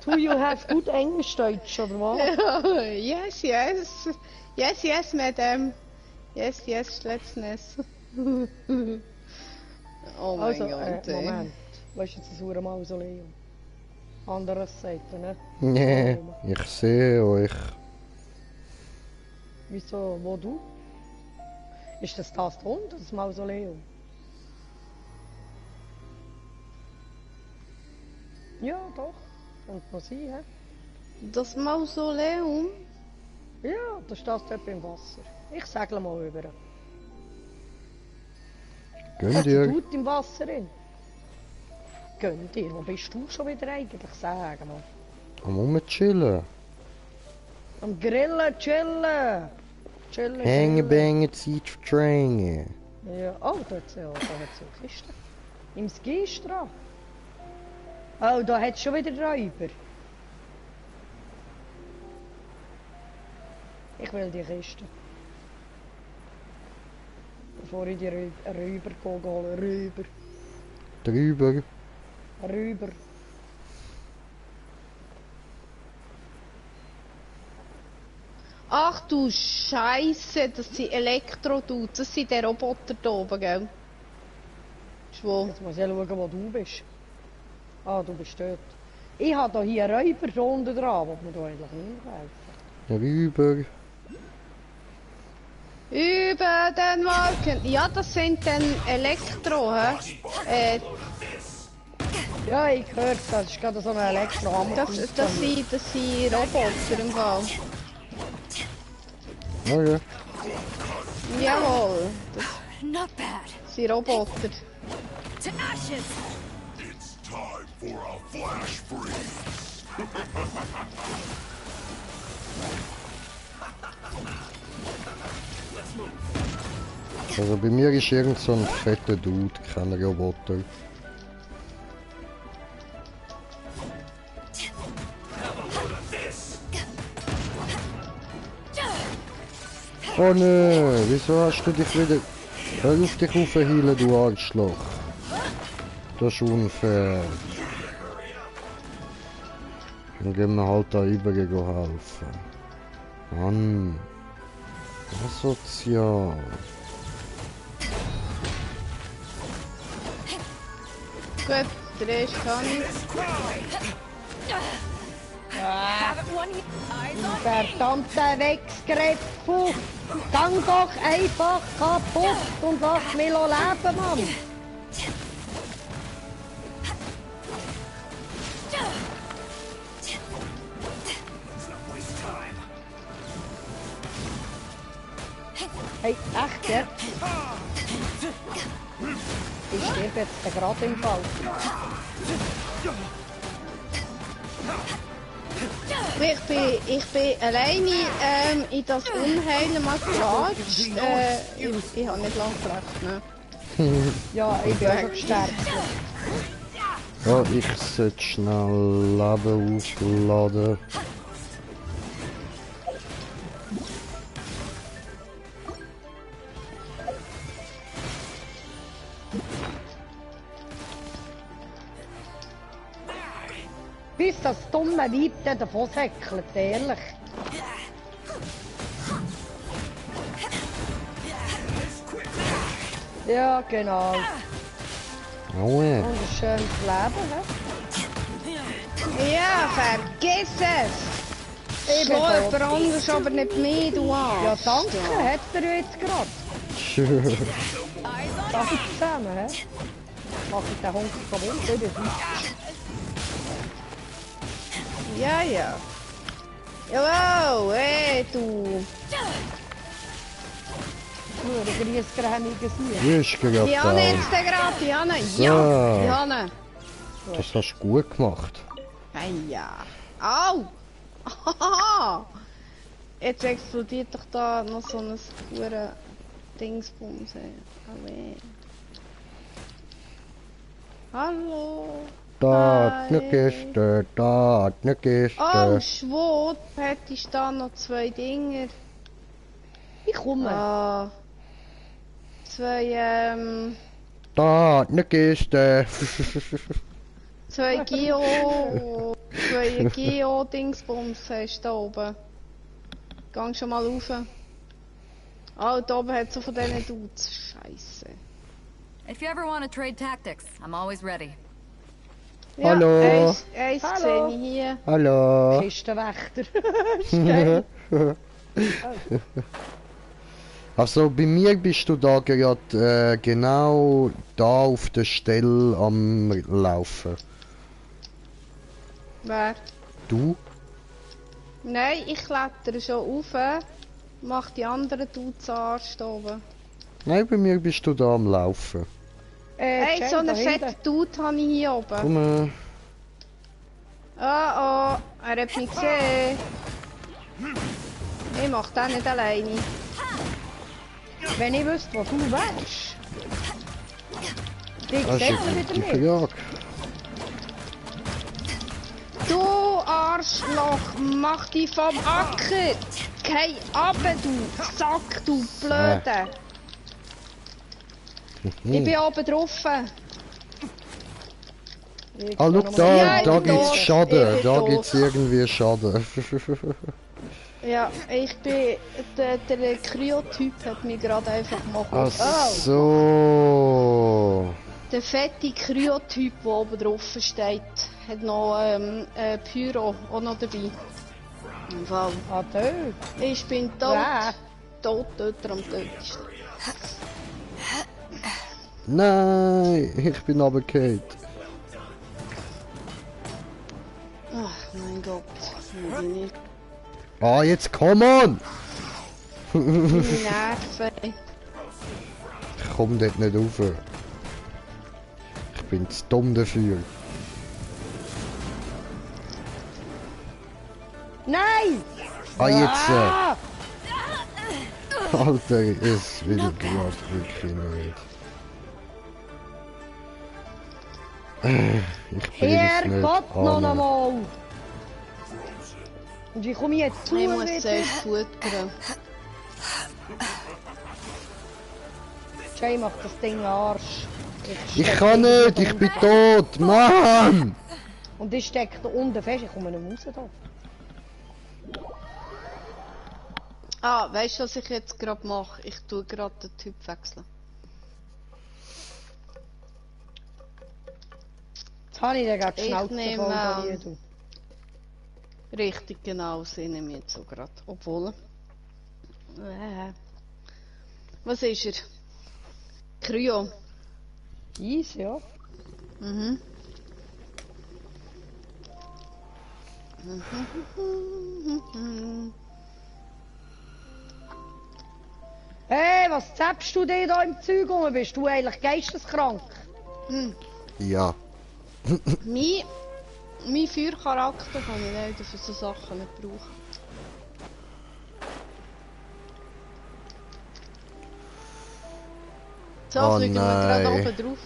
Do you have good Englisch-Deutsch, oder was? yes, madam. Yes, let's ness. Oh mein Also, Gott, ey. Moment. Was ist jetzt das hure Mausoleum? Andere Seite, ne? Nee, ich sehe euch. Wieso, wo du? Ist das da unten, das Mausoleum? Ja, doch. Könnte man sein, hä? Das Mausoleum? Ja, da steht dort im Wasser. Ich segle mal rüber. Gönnt Sie ihr? tut im Wasser in. Gönnt ihr? Wo bist du schon wieder eigentlich? Sag mal. Am rumchillen. Am Grillen, chillen. Chillen, Hängen, chillen. bängen, Zeit verdrängen. Ja, oh, da hat es ja eine Kiste. Im Skistra. Oh, da hat es schon wieder Räuber. Ich will die Kiste. Bevor ich die Räuber hole. Räuber. Drüber. Räuber. Ach du Scheiße, das sind Elektro-Dudes, das sind die Roboter da oben, gell? Schwul. Jetzt muss ich schauen, wo du bist. Ah, du bist dort. Ich habe hier Räuber unten dran, die mir da eigentlich nicht helfen. Rüber. Über den Wolken. Ja, das sind dann Elektro, hä? Ja, ich höre das ist gerade so ein Elektrohammer. Das sind Roboter im Fall. Oh ja. Jawohl, Not bad. das sind Roboter. To ashes. It's time for a flash freeze. Also bei mir ist irgend so ein fetter Dude, kein Roboter. Oh nö, wieso hast du dich wieder... Hör auf dich aufzuheilen, du Arschloch. Das ist unfair. Dann gehen wir halt da rüber helfen. Mann. Asozial. Gut, der erste kann ich. Haven't one eyes on Verdammter Wechsgriffel! Gang doch einfach kaputt und lass mich leben, Mann! Hey, echt jetzt? Ich sterbe jetzt gerade im Fall. Ich bin alleine in das Unheilen mal gelatscht. Ich habe nicht lange gerecht, ne? Ja, ich bin auch schon gestärkt. Ja, ich sollte schnell Leben aufladen. Bis das dumme Weib dann davon säckelt, ehrlich. Ja, genau. Aue. Und ein schönes Leben, hä? Ja, vergiss es! Ich bin Schlau tot. jemand anders, aber nicht mich, du Arsch. Ja, danke, hat er jetzt gerade. Schön. Danke zusammen, hä? Mach ich den Hund kaputt, ich bin Ja, ja. Hallo, hey, du. nur ein griesgrämiges Hier. Wie ist gerade Diana da? jetzt gerade, Diana. So. Ja, Diana. Das hast du gut gemacht. Hey, ja. Au! Hahaha. Jetzt explodiert doch da noch so ein pure Dingsbums. Ey. Hallo. Da, eine Hi. Kiste, da, eine Kiste. Oh, Schwot, hättest da noch zwei Dinger. Ich komme. Ah. Zwei, Da, eine Kiste. zwei Geo-Dingsbums hast du da oben. Gang schon mal rauf. Oh, da oben hat so von diesen Dudes. Scheiße. If you ever want to trade tactics, I'm always ready. Ja, Hallo. Eins Hallo. sehe ich hier. Hallo. Kistenwächter. Ist geil. Also bei mir bist du da gerade genau da auf der Stelle am Laufen. Wer? Du? Nein, ich klettere schon rauf. Mach die anderen Dudes Arsch da oben. Nein, bei mir bist du da am Laufen. Hey, Jane, so einen da hinten. fetten Dude habe ich hier oben. Komm. Oh, er hat mich gesehen. Ich mach den nicht alleine. Wenn ich wüsste, wo du wärst. Ich Das ist sehe eine wieder gute nicht. Frage. Du Arschloch, mach dich vom Acker! Geh runter, du Sack, du Blöde! Ich bin oben drauf. Ah, schau da, Ja, ich da bin gibt's tot. Schaden. Ich bin Da tot. gibt's irgendwie Schaden. Ja, ich bin... Der Kryo-Typ hat mich gerade einfach mal Ach kurz... so. Der fette Kryo-Typ, der oben drauf steht, hat noch Pyro auch noch dabei. Im Fall. Ah, dort. Ich bin tot. Wer? Tot, dort am tötesten. Nein, ich bin runtergefallen. Ach mein Gott, ich bin nicht. Ah, jetzt come on! Meine Nerven. Ich komm dort nicht rauf. Ich bin zu dumm dafür. Nein! Ah, jetzt! Ah! Alter, es will gerade wirklich nicht. Ich bring's nicht Herrgott, noch an. einmal! Und wie komme ich jetzt zu Ich muss wieder? zuerst futtern. Jay macht das Ding Arsch. Ich kann nicht, ich bin tot, Mann! Und ich stecke da unten fest, ich komme nicht raus da. Ah, weißt du, was ich jetzt gerade mache? Ich tue gerade den Typ wechseln. Jetzt habe ich den gerade Ich Schnauze nehme, voll da hier, du. Richtig genau, das nehme ich jetzt so gerade. Obwohl. Was ist er? Kryo. Easy, ja. Mhm. Hey, was zappst du dir da im Zeug rum? Bist du eigentlich geisteskrank? Ja. Mein Feuercharakter kann ich leider für so Sachen nicht brauchen. So, Oh fliegen wir gerade nein. oben drauf.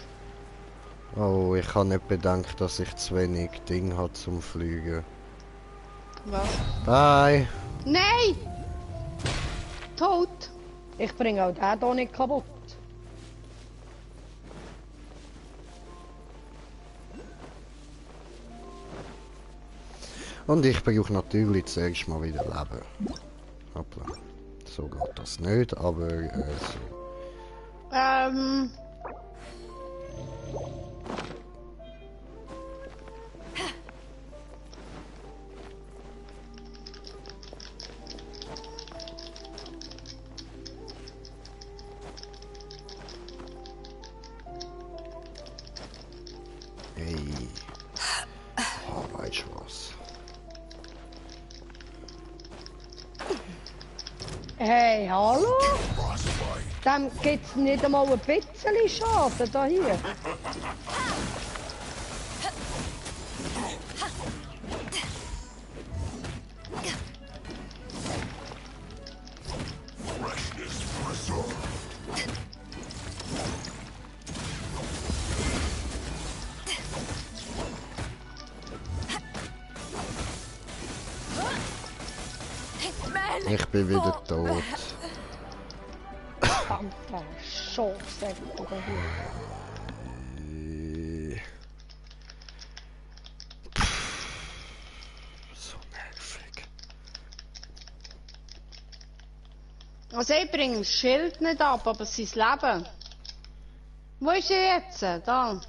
Oh, ich habe nicht bedenkt, dass ich zu wenig Ding habe zum Fliegen. Was? Bye! Nein! Tot! Ich bringe auch den hier nicht kaputt. Und ich brauche natürlich zuerst mal wieder Leben. Hoppla. So geht das nicht, aber so. Hey. Oh, weißt du was? Hey, hallo? Dem gibt's nicht einmal ein bisschen Schaden da hier. Ich bin wieder tot. Verdammter Scheiße, da hier. So nervig. Also ich bringe das Schild nicht ab, aber sein Leben. Wo ist er jetzt? Da.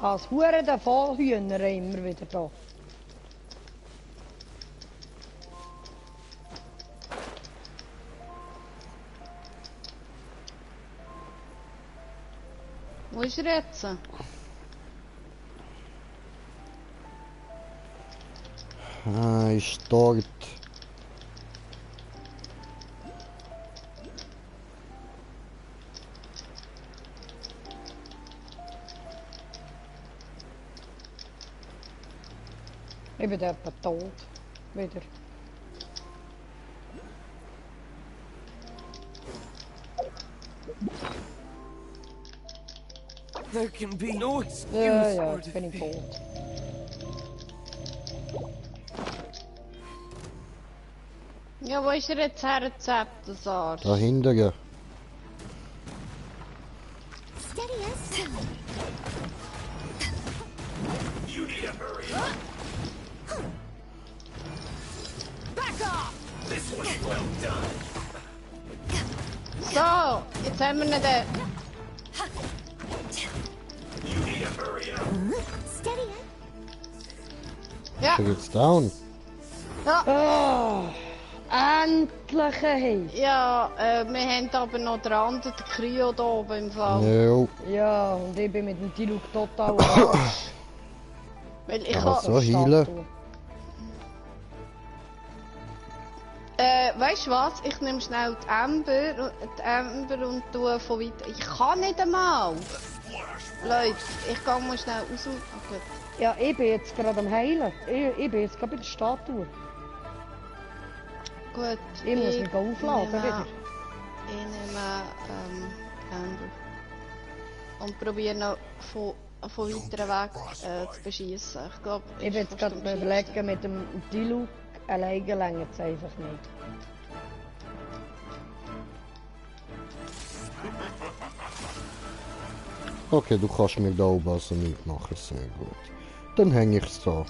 Als Hure der Vollhühner immer wieder da. Wo ist er jetzt? Ah, ist dort. Ich bin etwa tot. Wieder. There can be no excuse Ja, ja, for jetzt bin ich defeat. tot. Ja, wo ist er jetzt hergezappt, das Arsch? Da hinten. Steady as stone. So, jetzt haben wir ihn da. Steady. Ja, Der geht's down. Ah, endlich hey. ja, wir haben aber noch den anderen, den Kryo da oben im Fall. No. Ja, und ich bin mit dem Diluc total am Arsch. Weil ich Ja, hab, so healen. weißt du was? Ich nehme schnell die Amber und tue von weiter. Ich kann nicht einmal. Leute, ich gehe mal schnell raus. Okay. Ja, ich bin jetzt gerade am Heilen. Ich bin jetzt gerade bei der Statue. Gut. Ich muss mich aufladen nehme- wieder. Ich nehme Amber. Und probiere noch von weiteren Weg zu beschießen. Ich glaube, Ich bin jetzt gerade mal überlegen, mit dem Diluc alleine längert es einfach nicht. Okay, du kannst mir da oben also nicht machen, sehr gut. Dann hänge ich's da.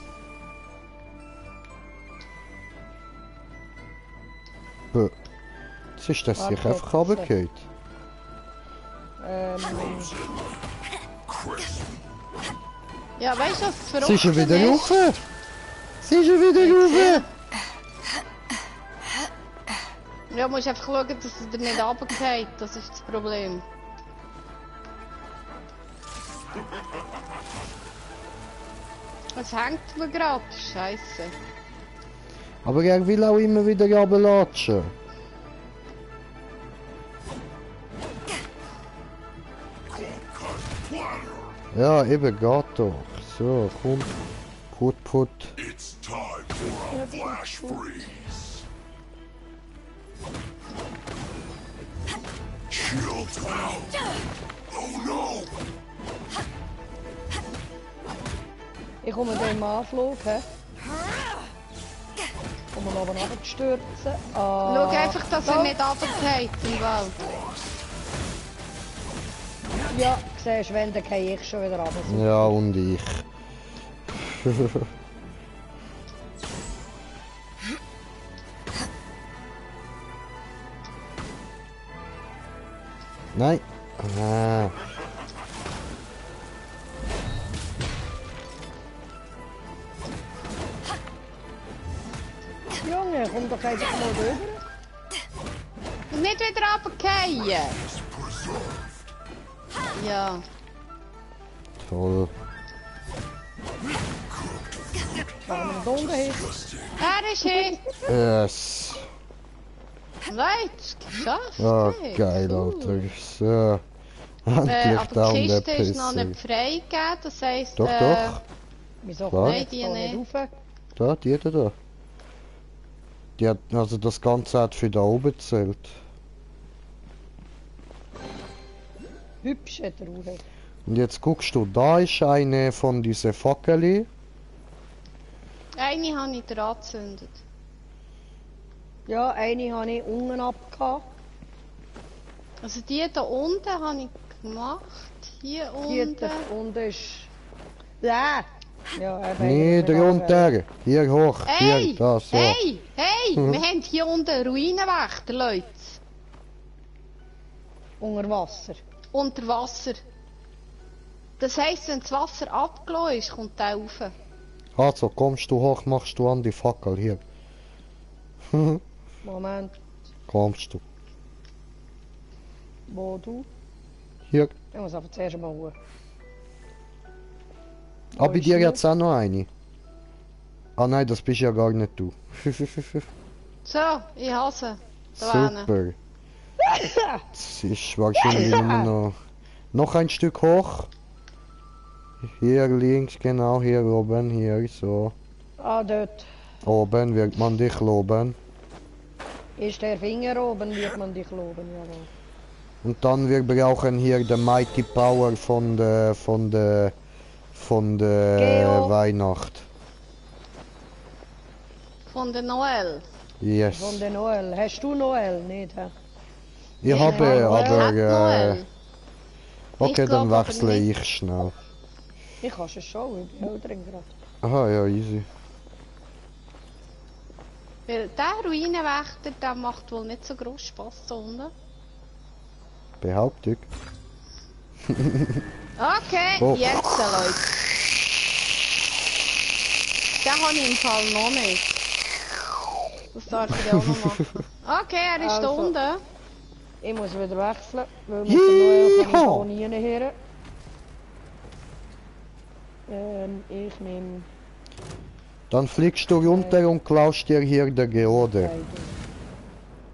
Bö. Jetzt ist das sich Warte, einfach jetzt. runtergefallen. Ja, weißt du, was das Sie ist schon wieder Verrückte ist? rauf! Sie ist schon wieder rauf! Ja, musst einfach schauen, dass es dir nicht runterfällt. Das ist das Problem. Es hängt mir gerade. Scheiße. Aber er will auch immer wieder runterlatschen. Ja, eben, geht doch. So, komm. Put. It's time for a flash freeze. Shield out. Oh no! Ich komme da im Anflug, hä? Um ihn oben runterzustürzen. Schau einfach, dass er nicht runterfällt im Wald. Ja, siehst du, wenn, dann gehe ich schon wieder runter. Ja, und ich. Nein. Ah. Junge, komm doch einfach mal rüber. Und nicht wieder runterfallen. Ja. Toll. Machen wir da unten hin. Er ist hin. Yes. Leute, geschafft. Oh, hey, geil, cool. Alter. So. Endlich Aber down die der Kiste ist noch Pisser. nicht freigegeben, das heisst, Doch, doch. Wieso Klar. kann ich Nein, jetzt da die nicht rauf? Da, die da. Die hat, also das Ganze hat für da oben gezählt. Hübsch hat er rauf. Und jetzt guckst du, da ist eine von diesen Fackeli. Eine habe ich dran gezündet. Ja, eine habe ich unten abgehauen. Also die da unten habe ich gemacht. Hier Hier unten. da unten ist... Ja, eben, Nee, ich bin drunter. Hier hoch. Hey! Hier, da, so. Hey! Hey! Wir haben hier unten einen Ruinenwächter, Leute. unter Wasser. Unter Wasser. Das heisst, wenn das Wasser abgelassen ist, kommt der rauf. Also, kommst du hoch, machst du an die Fackel. Hier. Moment, Kommst du. wo du? Hier. Ich muss einfach zuerst mal hoch. Ah, bei ist dir die? jetzt auch noch eine. Ah nein, das bist ja gar nicht du. So, ich hasse. Da hinten. Super. Das ist wahrscheinlich immer noch ein Stück hoch. Hier links, genau, hier oben, hier, so. Ah, dort. Oben wird man dich loben. Ist der Finger oben, wird man dich loben, jawohl. Und dann wir brauchen hier die Mighty Power von der Geo. Weihnacht. Von der Noel. Yes. Von der Noel. Hast du Noel? Nicht, hä? Ich habe Noel Hat aber Noel. okay, Ich dann glaub aber wechsle nicht. ich schnell. Ich kann es schon, ich bin auch drin gerade. Aha, ja, easy. Weil der Ruinenwächter, der macht wohl nicht so groß Spass da unten. Behauptung. Okay, Oh. jetzt Leute. Den habe ich im Fall noch nicht. Das darf ich auch noch machen. Okay, er ist da Also. unten. Ich muss wieder wechseln, weil mit dem Noel kann ich Yeehaw! hier nie her. Ich nehme... Dann fliegst du runter und klaust dir hier der Geode.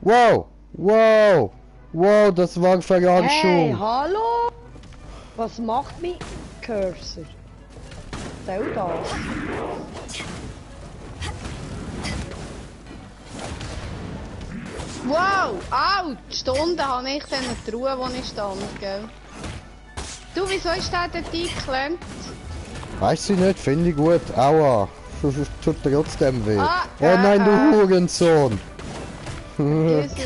Wow! Wow! Wow, das war Hey, Verarschung! hallo! Was macht mein Cursor? Soll das? Wow, ouch! Da unten habe ich dann eine Truhe, wo ich stand, gell? Du, wieso ist der dort eingeklemmt? Weiß ich nicht, finde ich gut. Aua! Tut trotzdem weh. Ah, Oh nein, du Hurensohn! Jesus.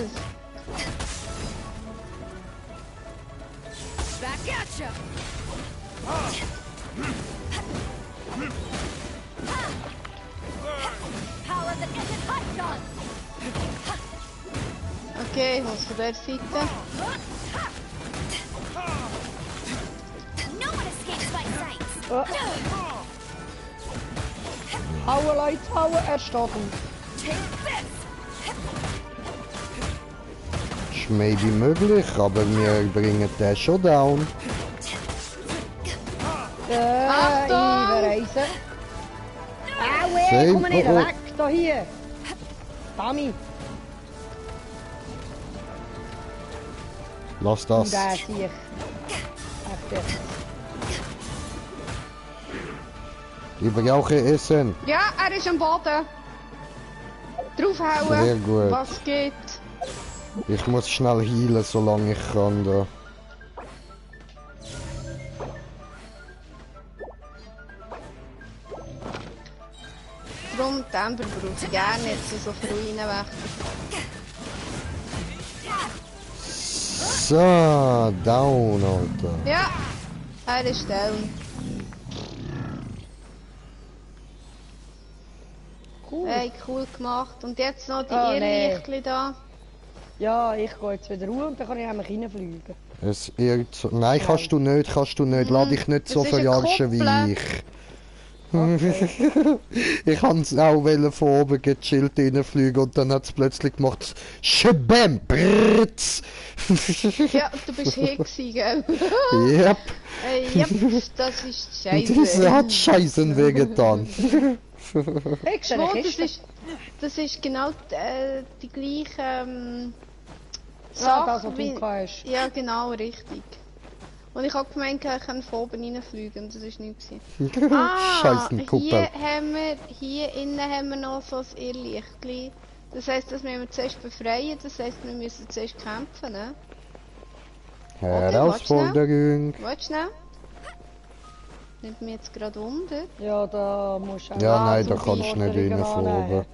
Back at ya! Power that isn't hyped on! Okay, ich muss von der Seite. No one escapes my sight. Oh. Hauen Leute, hauen, er steht auf. Take this! Ist maybe möglich, aber wir bringen den schon down. Achtung! Einreisen. Au, Same. komm nicht Oh, oh. weg, da hier. Dummy. Lass das. Da sehe ich. Echt jetzt. Ich brauche Essen. Ja, er ist am Boden. Draufhauen. Sehr gut. Was geht? Ich muss schnell healen, solange ich kann. Da. Darum, die Ember braucht ich gerne jetzt so Ruinenwächter. So, down, Alter. Ja, er ist down. Cool. Hey, cool gemacht. Und jetzt noch die Oh, nee. Irrlichtchen da. Ja, ich gehe jetzt wieder raus und dann kann ich nämlich reinfliegen. Es irrt so. Nein, kannst du nicht. Lass dich nicht so Das ist eine verarschen wie Kuppel. ich. Ich kann es auch wollen von oben gechillt reinfliegen und dann hat es plötzlich gemacht. Schebam! Brrrz! Ja, du bist hier gewesen, gell? Yep. Ja, das ist Das scheiße. hat Scheißen wehgetan. Ich sehe Schau, eine Kiste. das ist genau die gleiche Ja, das, Sache was wie... du hast. Ja, genau, richtig. Und ich habe gemeint, ich kann von oben reinfliegen, das ist nicht gewesen. Scheißen Kuppel. Hier innen haben wir noch so ein Irrlichtchen. Das heisst, das müssen wir zuerst befreien, das heisst, wir müssen zuerst kämpfen, ne? Herausforderung. Warte schnell. Nimmt mich jetzt gerade unter. Ja, da musst du auch Ja, nein, da so kannst du nicht Forderungen rein von annehmen. oben.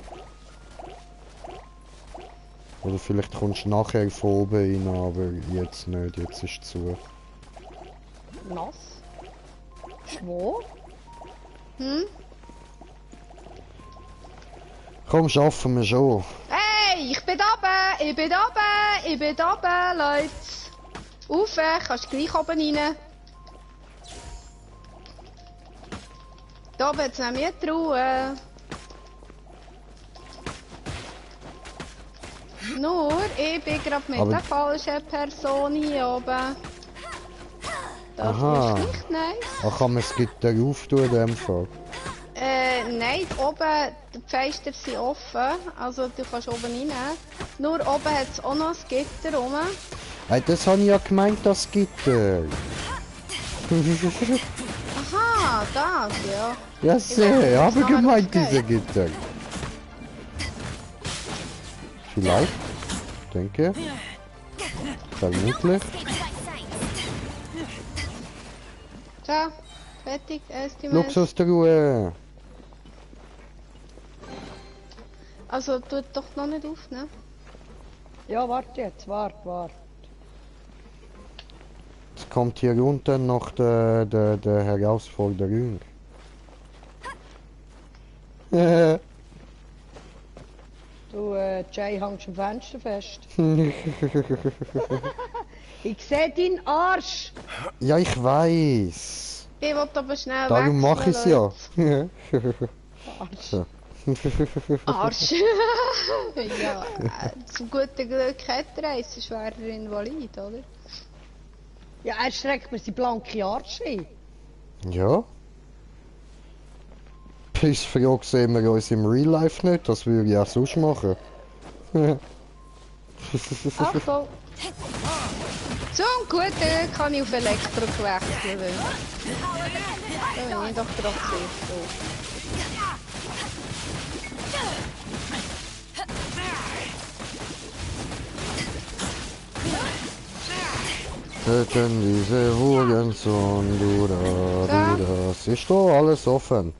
Oder vielleicht kommst du nachher von oben rein, aber jetzt nicht, jetzt ist es zu. Nass? Wo? Hm? Komm, schaffen wir schon. Hey, ich bin da oben, ich bin da oben, ich bin da oben, Leute. Rauf, kannst gleich oben rein. Da oben, jetzt nehmen wir die Ruhe. Nur, ich bin gerade mit Aber- der falschen Person hier oben. Das Aha. ist nicht nice. Ach, kann man das Gitter auftun in dem Fall? Nein, oben, die Fenster sind offen, also du kannst oben rein. Nur oben hat es auch noch ein Gitter rum. Hey, das habe ich ja gemeint, das Gitter. Aha, das, ja. Ja, sehr, ich habe nachher gemeint, aufgeht. diese Gitter. Vielleicht? Denke. Vermutlich. Escapes my sight. So, fertig, Estimate. Luxustruhe. Also, tut doch noch nicht auf, ne? Ja, warte jetzt, warte. Jetzt kommt hier unten noch der Herausforderung. Du, Jay, hängst am Fenster fest. Ich sehe deinen Arsch! Ja, ich weiß. Ich will aber schnell Darum mache ich es ja. Arsch. So. Arsch. Ja, zum guten Glück hat er eins, sonst wäre er invalid, oder? Ja, er streckt mir seinen blanken Arsch ein. Ja. Bis Frage sehen wir uns im Real Life nicht, das würde ich auch sonst machen. Achtung! Zum guten Glück kann ich auf Elektro gewechselt. Da bin ich doch gerade gesehen. Töten diese Hurensohn, du da, du das. Ist doch alles offen.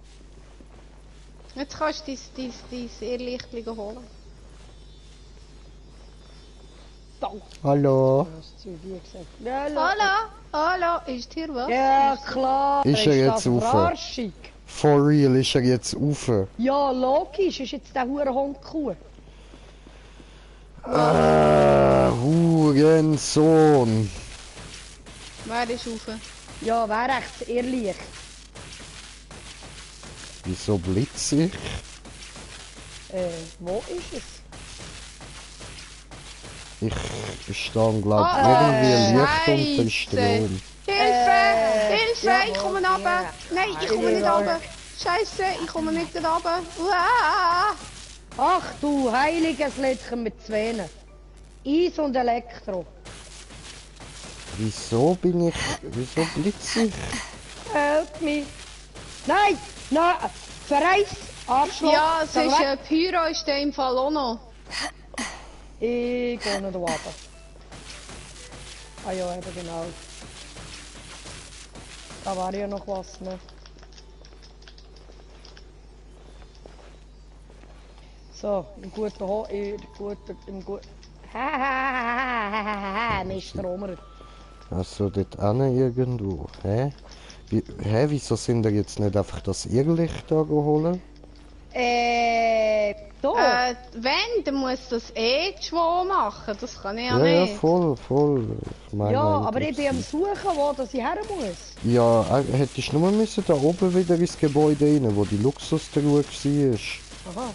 Jetzt kannst du dein Irrlichtchen holen. Danke. Hallo. Hast du dir gesagt? Ja, Hallo, ist hier was? ja klar. Ist er jetzt das rauf? Verarschung? For real ist er jetzt rauf. Ja, logisch, ist jetzt der Hurenhund Kuh. Hurensohn. Wer ist rauf? Ja, wer rechts, Irrlicht. Wieso blitz ich? Wo ist es? Ich stehe glaub Oh, irgendwie Licht unter Scheisse. Strom. Hilfe! ja, Ich komme wo- runter! ja. Nein, ich komme nicht runter! Scheiße, ich komme nicht runter! Uah. Ach du heiliges Lädchen mit Zwähnen. Eis und Elektro. Wieso blitz ich? Help me. Nein! Nein! Verreiß! Arschloch! Ja, es Geh ist weg. Pyro ist der im Fall auch noch. Ich gehe nicht runter. Ah ja, eben genau. Da war ja noch was, ne? So, im guten im guten... Mist, Romer. Also dort an irgendwo. Hä? Wieso sind wir jetzt nicht einfach das Irrlicht da geholt? Da! Wenn, dann muss das eh die Schwo machen. Das kann ich ja Ja, nicht. voll. Ich meine Ja, eigentlich aber ich bin am sie. Suchen, wo dass ich her muss. Ja, hättest du nur müssen da oben wieder ins Gebäude rein, wo die Luxustruhe war. Aha.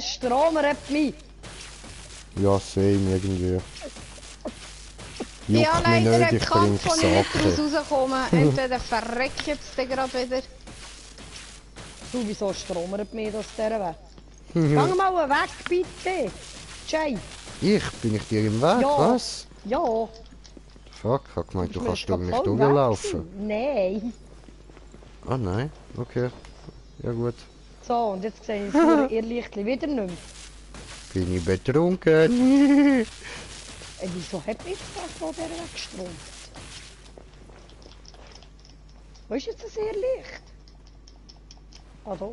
Strom hat mich. Ja, same irgendwie. Ja, Juckt mich leider nicht, ein ich Kampf, trinke wo ich nicht Sake. daraus rauskomme. Entweder verreckt jetzt gerade wieder. Du, wieso Strom hat mich aus dieser Weg? Gang mal weg, bitte. Jay. Bin ich dir im Weg? Ja. Was? Ja. Fuck, ich hab gemeint, du Ich kannst bin durch mich voll durchlaufen. weg gewesen. Nein. Ah nein, okay. Ja gut. So, und jetzt sehe ich das Irrlichtchen wieder nicht mehr. Bin ich betrunken? Wieso hat mich das von der weggestrommt? Wo ist jetzt das Irrlicht? Ah, da.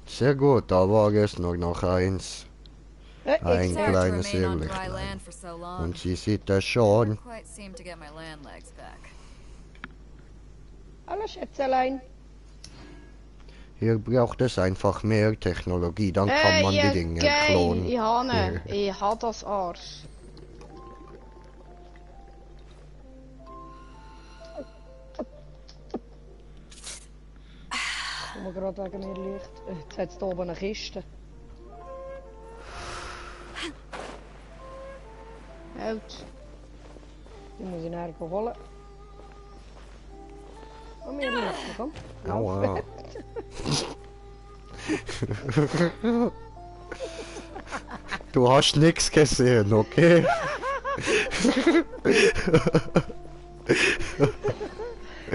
Sehr gut, da war es noch eins. Ein Jetzt, Sorry to kleines remain on dry Irrlichtlein. land for so long. Und sie sieht das schon. Never quite seemed to get my land legs back. alles Schätzelein. Hier braucht es einfach mehr Technologie, dann kann man ja, die Dinge geil. klonen. Ich habe ihn. Ich habe das Arsch. Komm mal gerade wegen mir Licht. Jetzt hat es hier oben eine Kiste. Autsch. Die muss ich nachher holen. Komm mir Licht, komm. Aua. Du hast nichts gesehen, okay?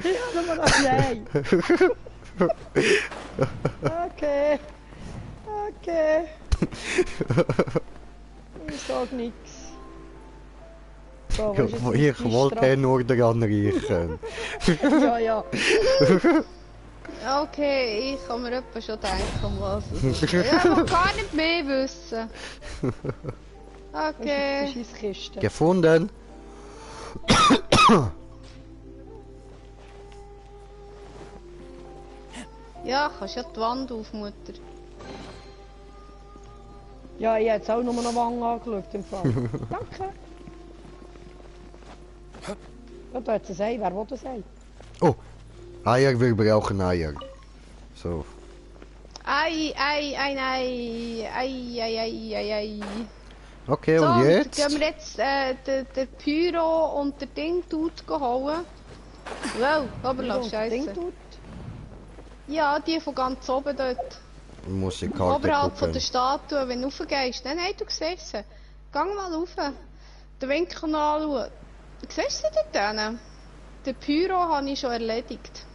Ja, maar dat jij. Oké. Oké. Ik zag niks. So, wo ist jetzt Ich die wollte Strafe? nur daran riechen. Ja, ja. Okay, ich kann mir etwa schon denken, um was es ist. Ja, ich will gar nicht mehr wissen. Das Okay. ist die Kiste. Gefunden. Ja, kannst ja die Wand auf, Mutter. Ja, ich habe jetzt auch nur noch Wangen angeschaut im Fall. Danke. Ja, da hat es ein Ei. Wer will das Ei? Oh, Eier, wir brauchen Eier. So. Ei. Okay, So, und jetzt? gehen wir jetzt den Pyro und den Ding tut holen. Wow, aber Pyro lass und das Ding scheiße. tut. Ja, die von ganz oben dort. Muss ich Karte Oberhalb von der gucken. Statue, wenn du raufgehst. Nein, du siehst sie. Gang mal rauf. Den Winkel anschauen. Siehst du sie dort hinten? Den Pyro habe ich schon erledigt.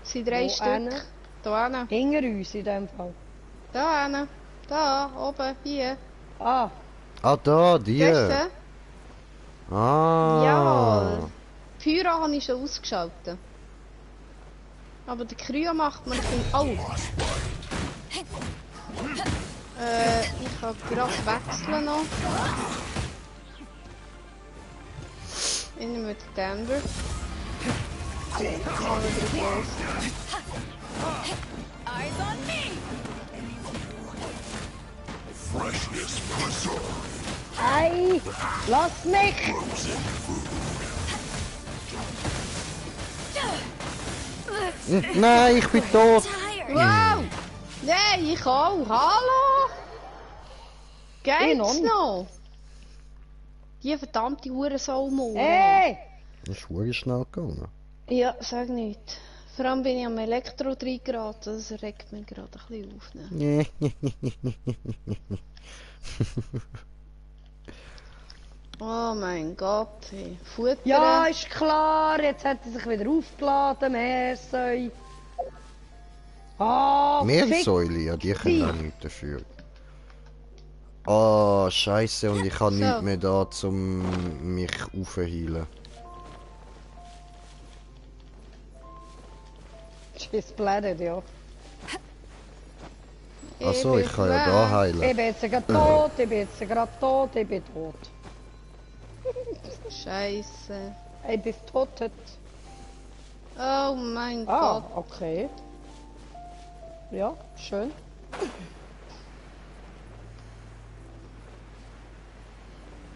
Es sind 3 Wo Stück. hinten? Da hinten. Hinter uns in dem Fall. Da hinten. Da, oben, hier. Ah, Ah, da, die. Siehst du sie? Ah. Jawohl. Pyro habe ich schon ausgeschaltet. Aber der Kryo macht mir ein bisschen... Oh! Ich kann gerade wechseln noch. Ich nehme den Denver. Mal wieder los. Eyes on me! Ei! Lass mich! Nein, ich bin tot. Tired. Wow! Nein, ich auch. Hallo! Ich noch Geht's nicht. noch? Die verdammte Hurensohn. Hey! Das ist verdammt schnell gegangen. Ja, sag nicht. Vor allem bin ich am Elektro drin geraten, das regt mich gerade ein bisschen auf. Ne? Oh mein Gott, hey. Futter. Ja, ist klar, jetzt hat er sich wieder aufgeladen, Meersäu. Ah, Meersäule, ja, die können auch nichts dafür. Ah, scheiße, und ich habe So. nichts mehr da, um mich aufzuheilen. Schiss blädet, ja. Achso, ich kann ja bin da weg. heilen. Ich bin jetzt gerade tot, ich bin jetzt gerade tot, ich bin tot. Scheiße. Ich bin tot. Oh mein Ah, Gott. okay. Ja, schön.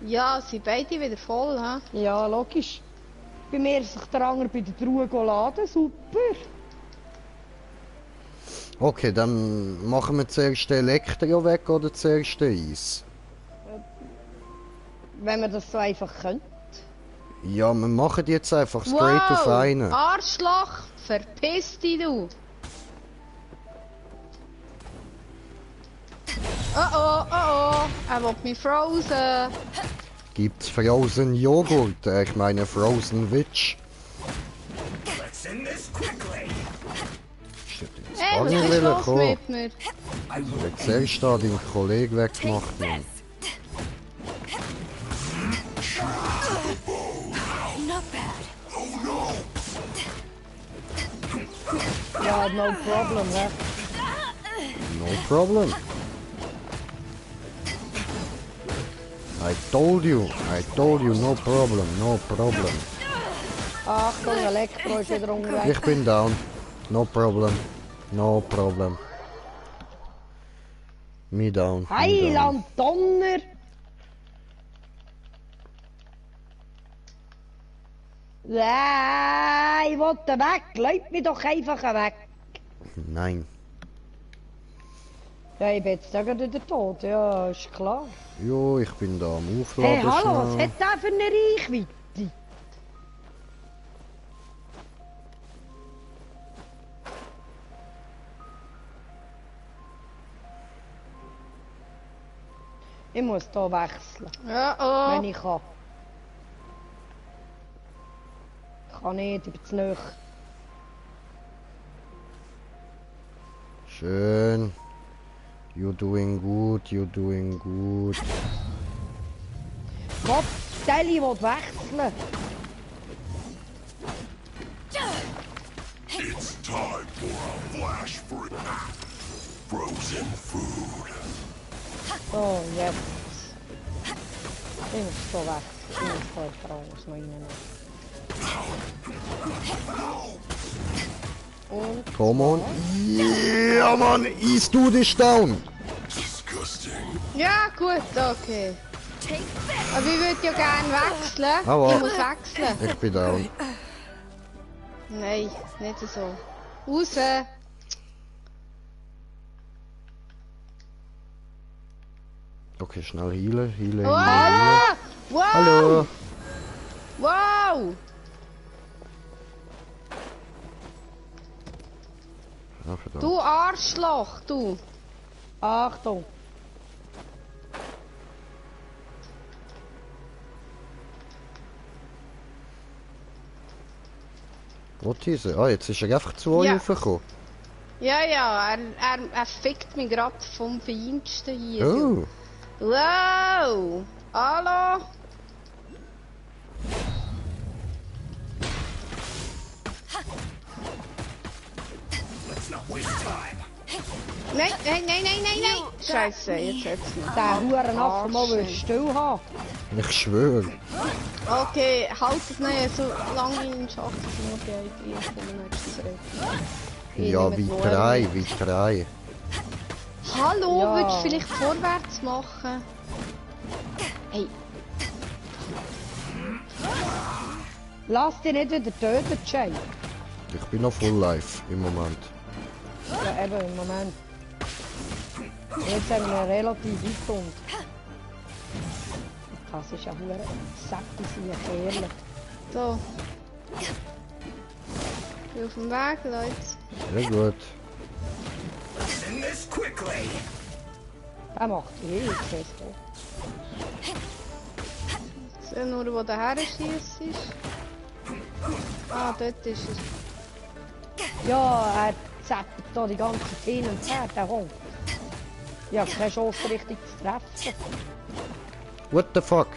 Ja, sind beide wieder voll, hä? Ja, logisch. Bei mir ist sich der andere bei der Truhe laden, super. Okay, dann machen wir zuerst den Elektro weg oder zuerst den Eis? Wenn man das so einfach könnte. Ja, wir machen jetzt einfach straight auf einen. Arschloch, verpiss dich du. Oh, er will mich frozen. Gibt's Frozen Joghurt? Ich meine Frozen Witch. Let's end this quickly. Shit, jetzt Hey, kann was ich ist will los kommen. mit mir? I will Jetzt zuerst da deinen Kollegen weggemacht, Mann. Not bad. Ja, no problem, hè. No problem. I told you, no problem, no problem. Achtung, Elektro ist wieder unterwegs. Ich bin down. No problem, no problem. Me down. me down. Heiland Donner! Ich wollte weg. Läuft mich doch einfach weg. Nein. Ja, ich bin jetzt sogar wieder tot. Ja, ist klar. Jo, ich bin da am Aufladen. Hey, hallo, was schnell. hat der für eine Reichweite? Ich muss hier wechseln, Ja, wenn ich kann. Ich kann nicht, ich bin zu nahe. Schön. You're doing good, you're doing good. Gott, Deli will wechseln. It's time for a flash freak. Frozen food. So, jetzt. Ich muss hier wechseln. Ich muss hier Fraus noch reinnehmen. Und Come on. Ja, Mann, Ease Dude ist down. Disgusting. Ja, gut, okay. Aber ich würde ja gerne wechseln. Aua. Ich muss wechseln. Ich bin down. Nein, nicht so. Raus! Okay, schnell healen, healen, healen. Wow! Wow! Hallo. Wow! Ah, verdammt. Du Arschloch, du! Achtung! Wo ist er? Ah, jetzt ist er einfach zu euch Ja. raufgekommen. Ja, ja, er fickt mich gerade vom Feinsten hier. Oh. Wow! Hallo? Let's not waste time. Nein, nein, nein, nein, nein, nein! Scheiße, jetzt hat's nicht. Der Hurenaffe mal will Arsch. still haben. Ich schwöre. Okay, halt es nicht so lange in den Schacht, dass es nur geht. Ich komme nächstes Rennen. Ja, wie drei, wie drei. Hallo, Ja. würdest du vielleicht vorwärts machen? Hey, Lass dich nicht wieder töten, Jay. Ich bin noch full life im Moment. Ja, eben, im Moment. Jetzt haben wir relativ weit und. Das ist ja hure Säcke sein, ehrlich. so. Ich bin auf dem Weg, Leute. Sehr gut. End this quickly. Der macht ich sehe es doch. Ich sehe nur, wo der her schießt. Ah, dort ist er. Ja, er zappelt da die ganze Zeit hin und her, der Hund. Ich habe keine Chance richtig zu treffen. What the fuck?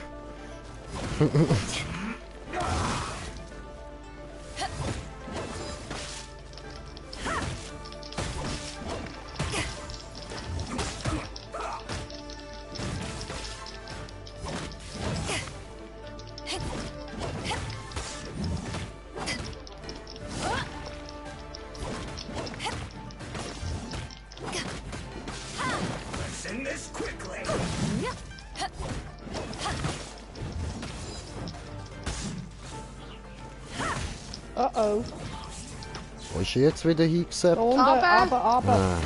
Let's end this quickly. Oh oh. Wo ist er jetzt wieder hingesappt? Unten, Aber- aber. Ah.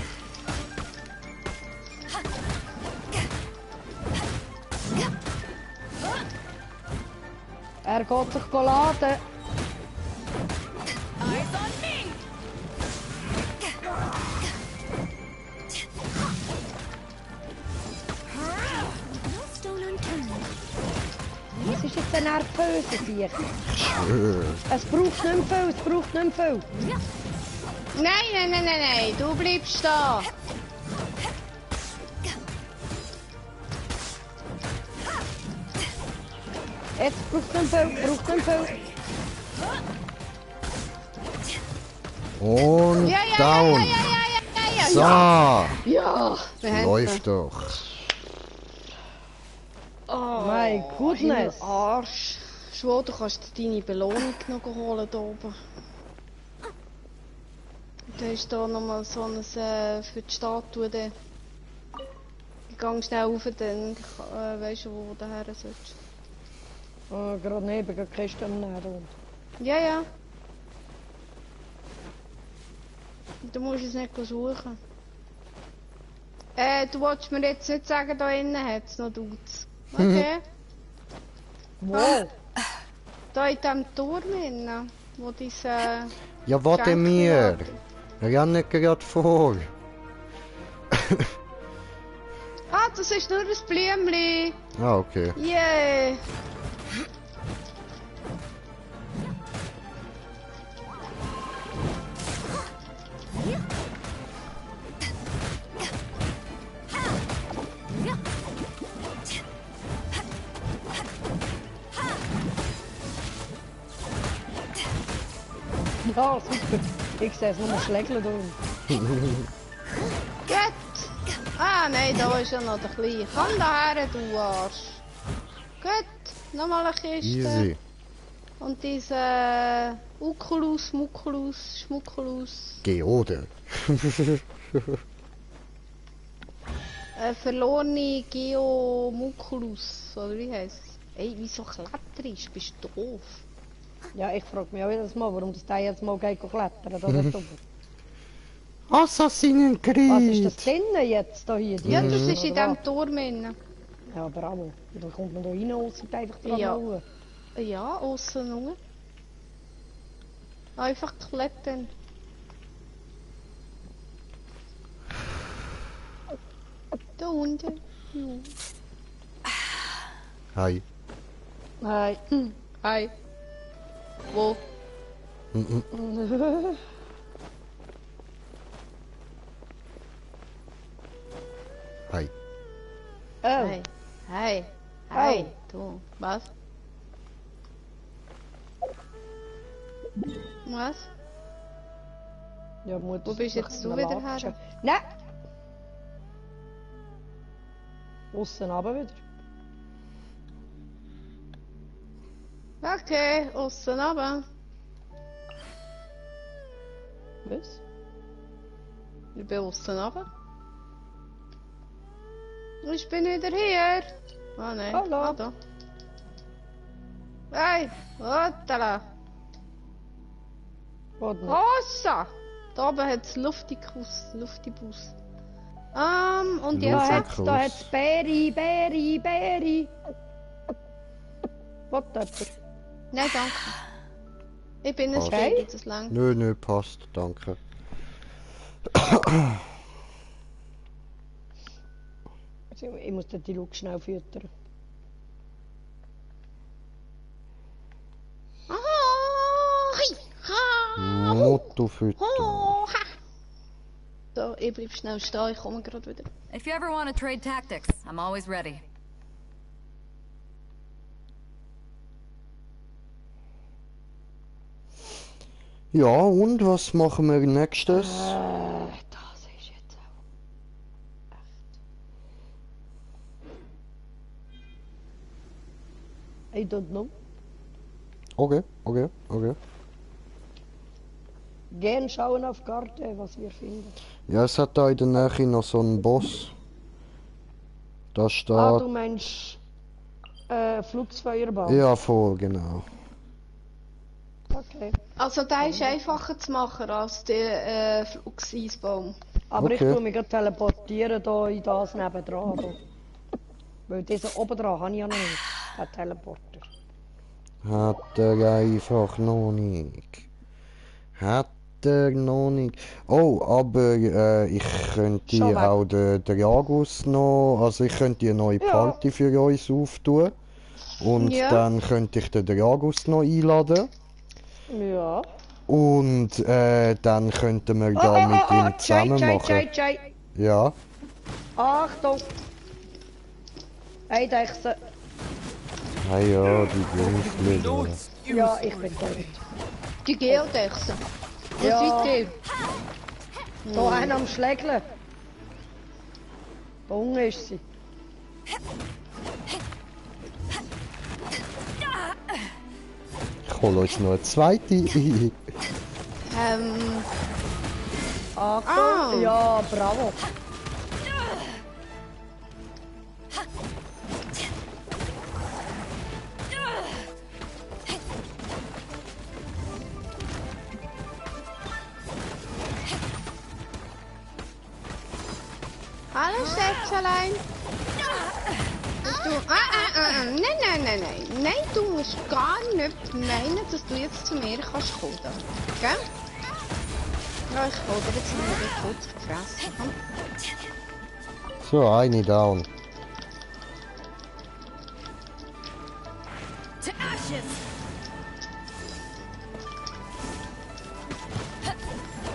Er geht sich laden. Eyes on me! No stone unturned. Was ist jetzt ein nervöser Sieg? Ich schwöre. Es braucht nicht mehr viel, es braucht nicht mehr viel. Nein, nein, nein, nein, nein, du bleibst da. Jetzt braucht nicht mehr viel, braucht nicht mehr viel. Und Ja, ja, ja, down. ja, ja, ja, ja, ja, So, ja. Ja, wir haben läuft doch. Oh, My goodness. Arsch. Schwör, du kannst dir deine Belohnung noch holen da oben. Da ist da nochmal so ein für die Statue. Dann. Ich gehe schnell rauf, dann weisst du, wo du her sollst. Gerade neben der Kiste am Nähren. Ja, ja. Du musst es nicht suchen. Du wolltest mir jetzt nicht sagen, da innen hat es noch Dudes. Okay. Wow. Da in diesem Turm innen, wo diese... Ja, warte mir. Renn gerade vor. Ah, das ist nur ein Blümchen. Ah, okay. Yeah. Ja, super. Ich sehe es nur schlägeln da unten. Gut. Ah, nein, da ist ja noch der Kleine. Komm daher, du Arsch. Gut. Nochmal eine Kiste. Easy. Und diese Ukulus, Mukulus, Schmukulus. Geode. Verlorene Geomukulus, oder wie heisst es? Ey, wieso kletterst? Bist du doof? Ja, ich frage mich auch jedes Mal, warum das Teil jetzt mal geht klettern. Da dort oben. Assassinenkrieg! Was ist das drinnen jetzt da hier? Die Ja, das Insel, ist in oder diesem was? Turm drin. Ja, bravo. Da kommt man da rein und sieht einfach dran Ja. hauen. Ja, außen nur. Einfach klettern. Da unten. Hi. Nein. Hi. Wo? Mhm. Hi. Oh. Hi. Hi. Hi. Oh. Du. Was? Was? Ja, Mutter. Wo bist jetzt du wieder her? Nein! Aussen runter wieder. Okay, außen runter. Was? Ich bin außen runter. Ich bin wieder hier. Oh nein. Hallo. Ah, da. Hey, hoppala. Warte noch. Hossa! Da oben hat es Luftibus. Und Ja, Da jetzt? hat- hat's, da hat's Bäri. Was jemand? Nein, danke. Ich bin ein Okay. Baby, das lang. Nö, passt, danke. Ich muss den Dialog schnell füttern. Mottofütter. So, ich bleib schnell stehen, ich komme gerade wieder. If you ever want to trade tactics, I'm always ready. Ja, und was machen wir nächstes? Das ist jetzt auch echt. I don't know. Okay. Gern schauen auf Karte, was wir finden. Ja, es hat da in der Nähe noch so einen Boss. Da steht... Ah, du meinst Flugsfeuerball? Ja, voll, genau. Okay. Also der ist einfacher zu machen als der Flugseisbaum. Aber ich Okay. tue mich gerade teleportieren da in das nebendran. Da. Weil diesen oben dran habe ich ja noch nicht. Den Teleporter. Hat er einfach noch nicht. Oh, aber ich könnte Schon weg. auch den Dragus noch... Also ich könnte eine neue Ja. Party für uns auftun. Und Ja. dann könnte ich den Dragus noch einladen. Ja. Und dann könnten wir da mit ihm zusammen machen. Jay. Ja. Achtung! Hey, Dechse. Ah ja, die Jungs. Notes. Ja, ich bin tot. Die Geodechse. Wo Ja. seid ihr? Da einer am Schlägeln. Da unten ist sie. Ich hole uns noch eine zweite. Achtung! Ja, bravo. Hallo Schätzelein. Du, nein. Nein, du musst gar nicht meinen, dass du jetzt zu mir kannst kommen. Gell? Ja, ich hol dir jetzt mal wieder kurz gefressen. Komm. So, eine down. To ashes!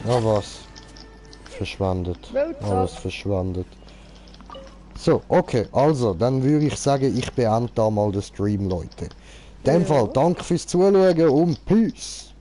Ja, was? Verschwindet. Alles verschwindet. So, okay, also, dann würde ich sagen, ich beende da mal den Stream, Leute. In dem Fall, danke fürs Zuschauen und Peace!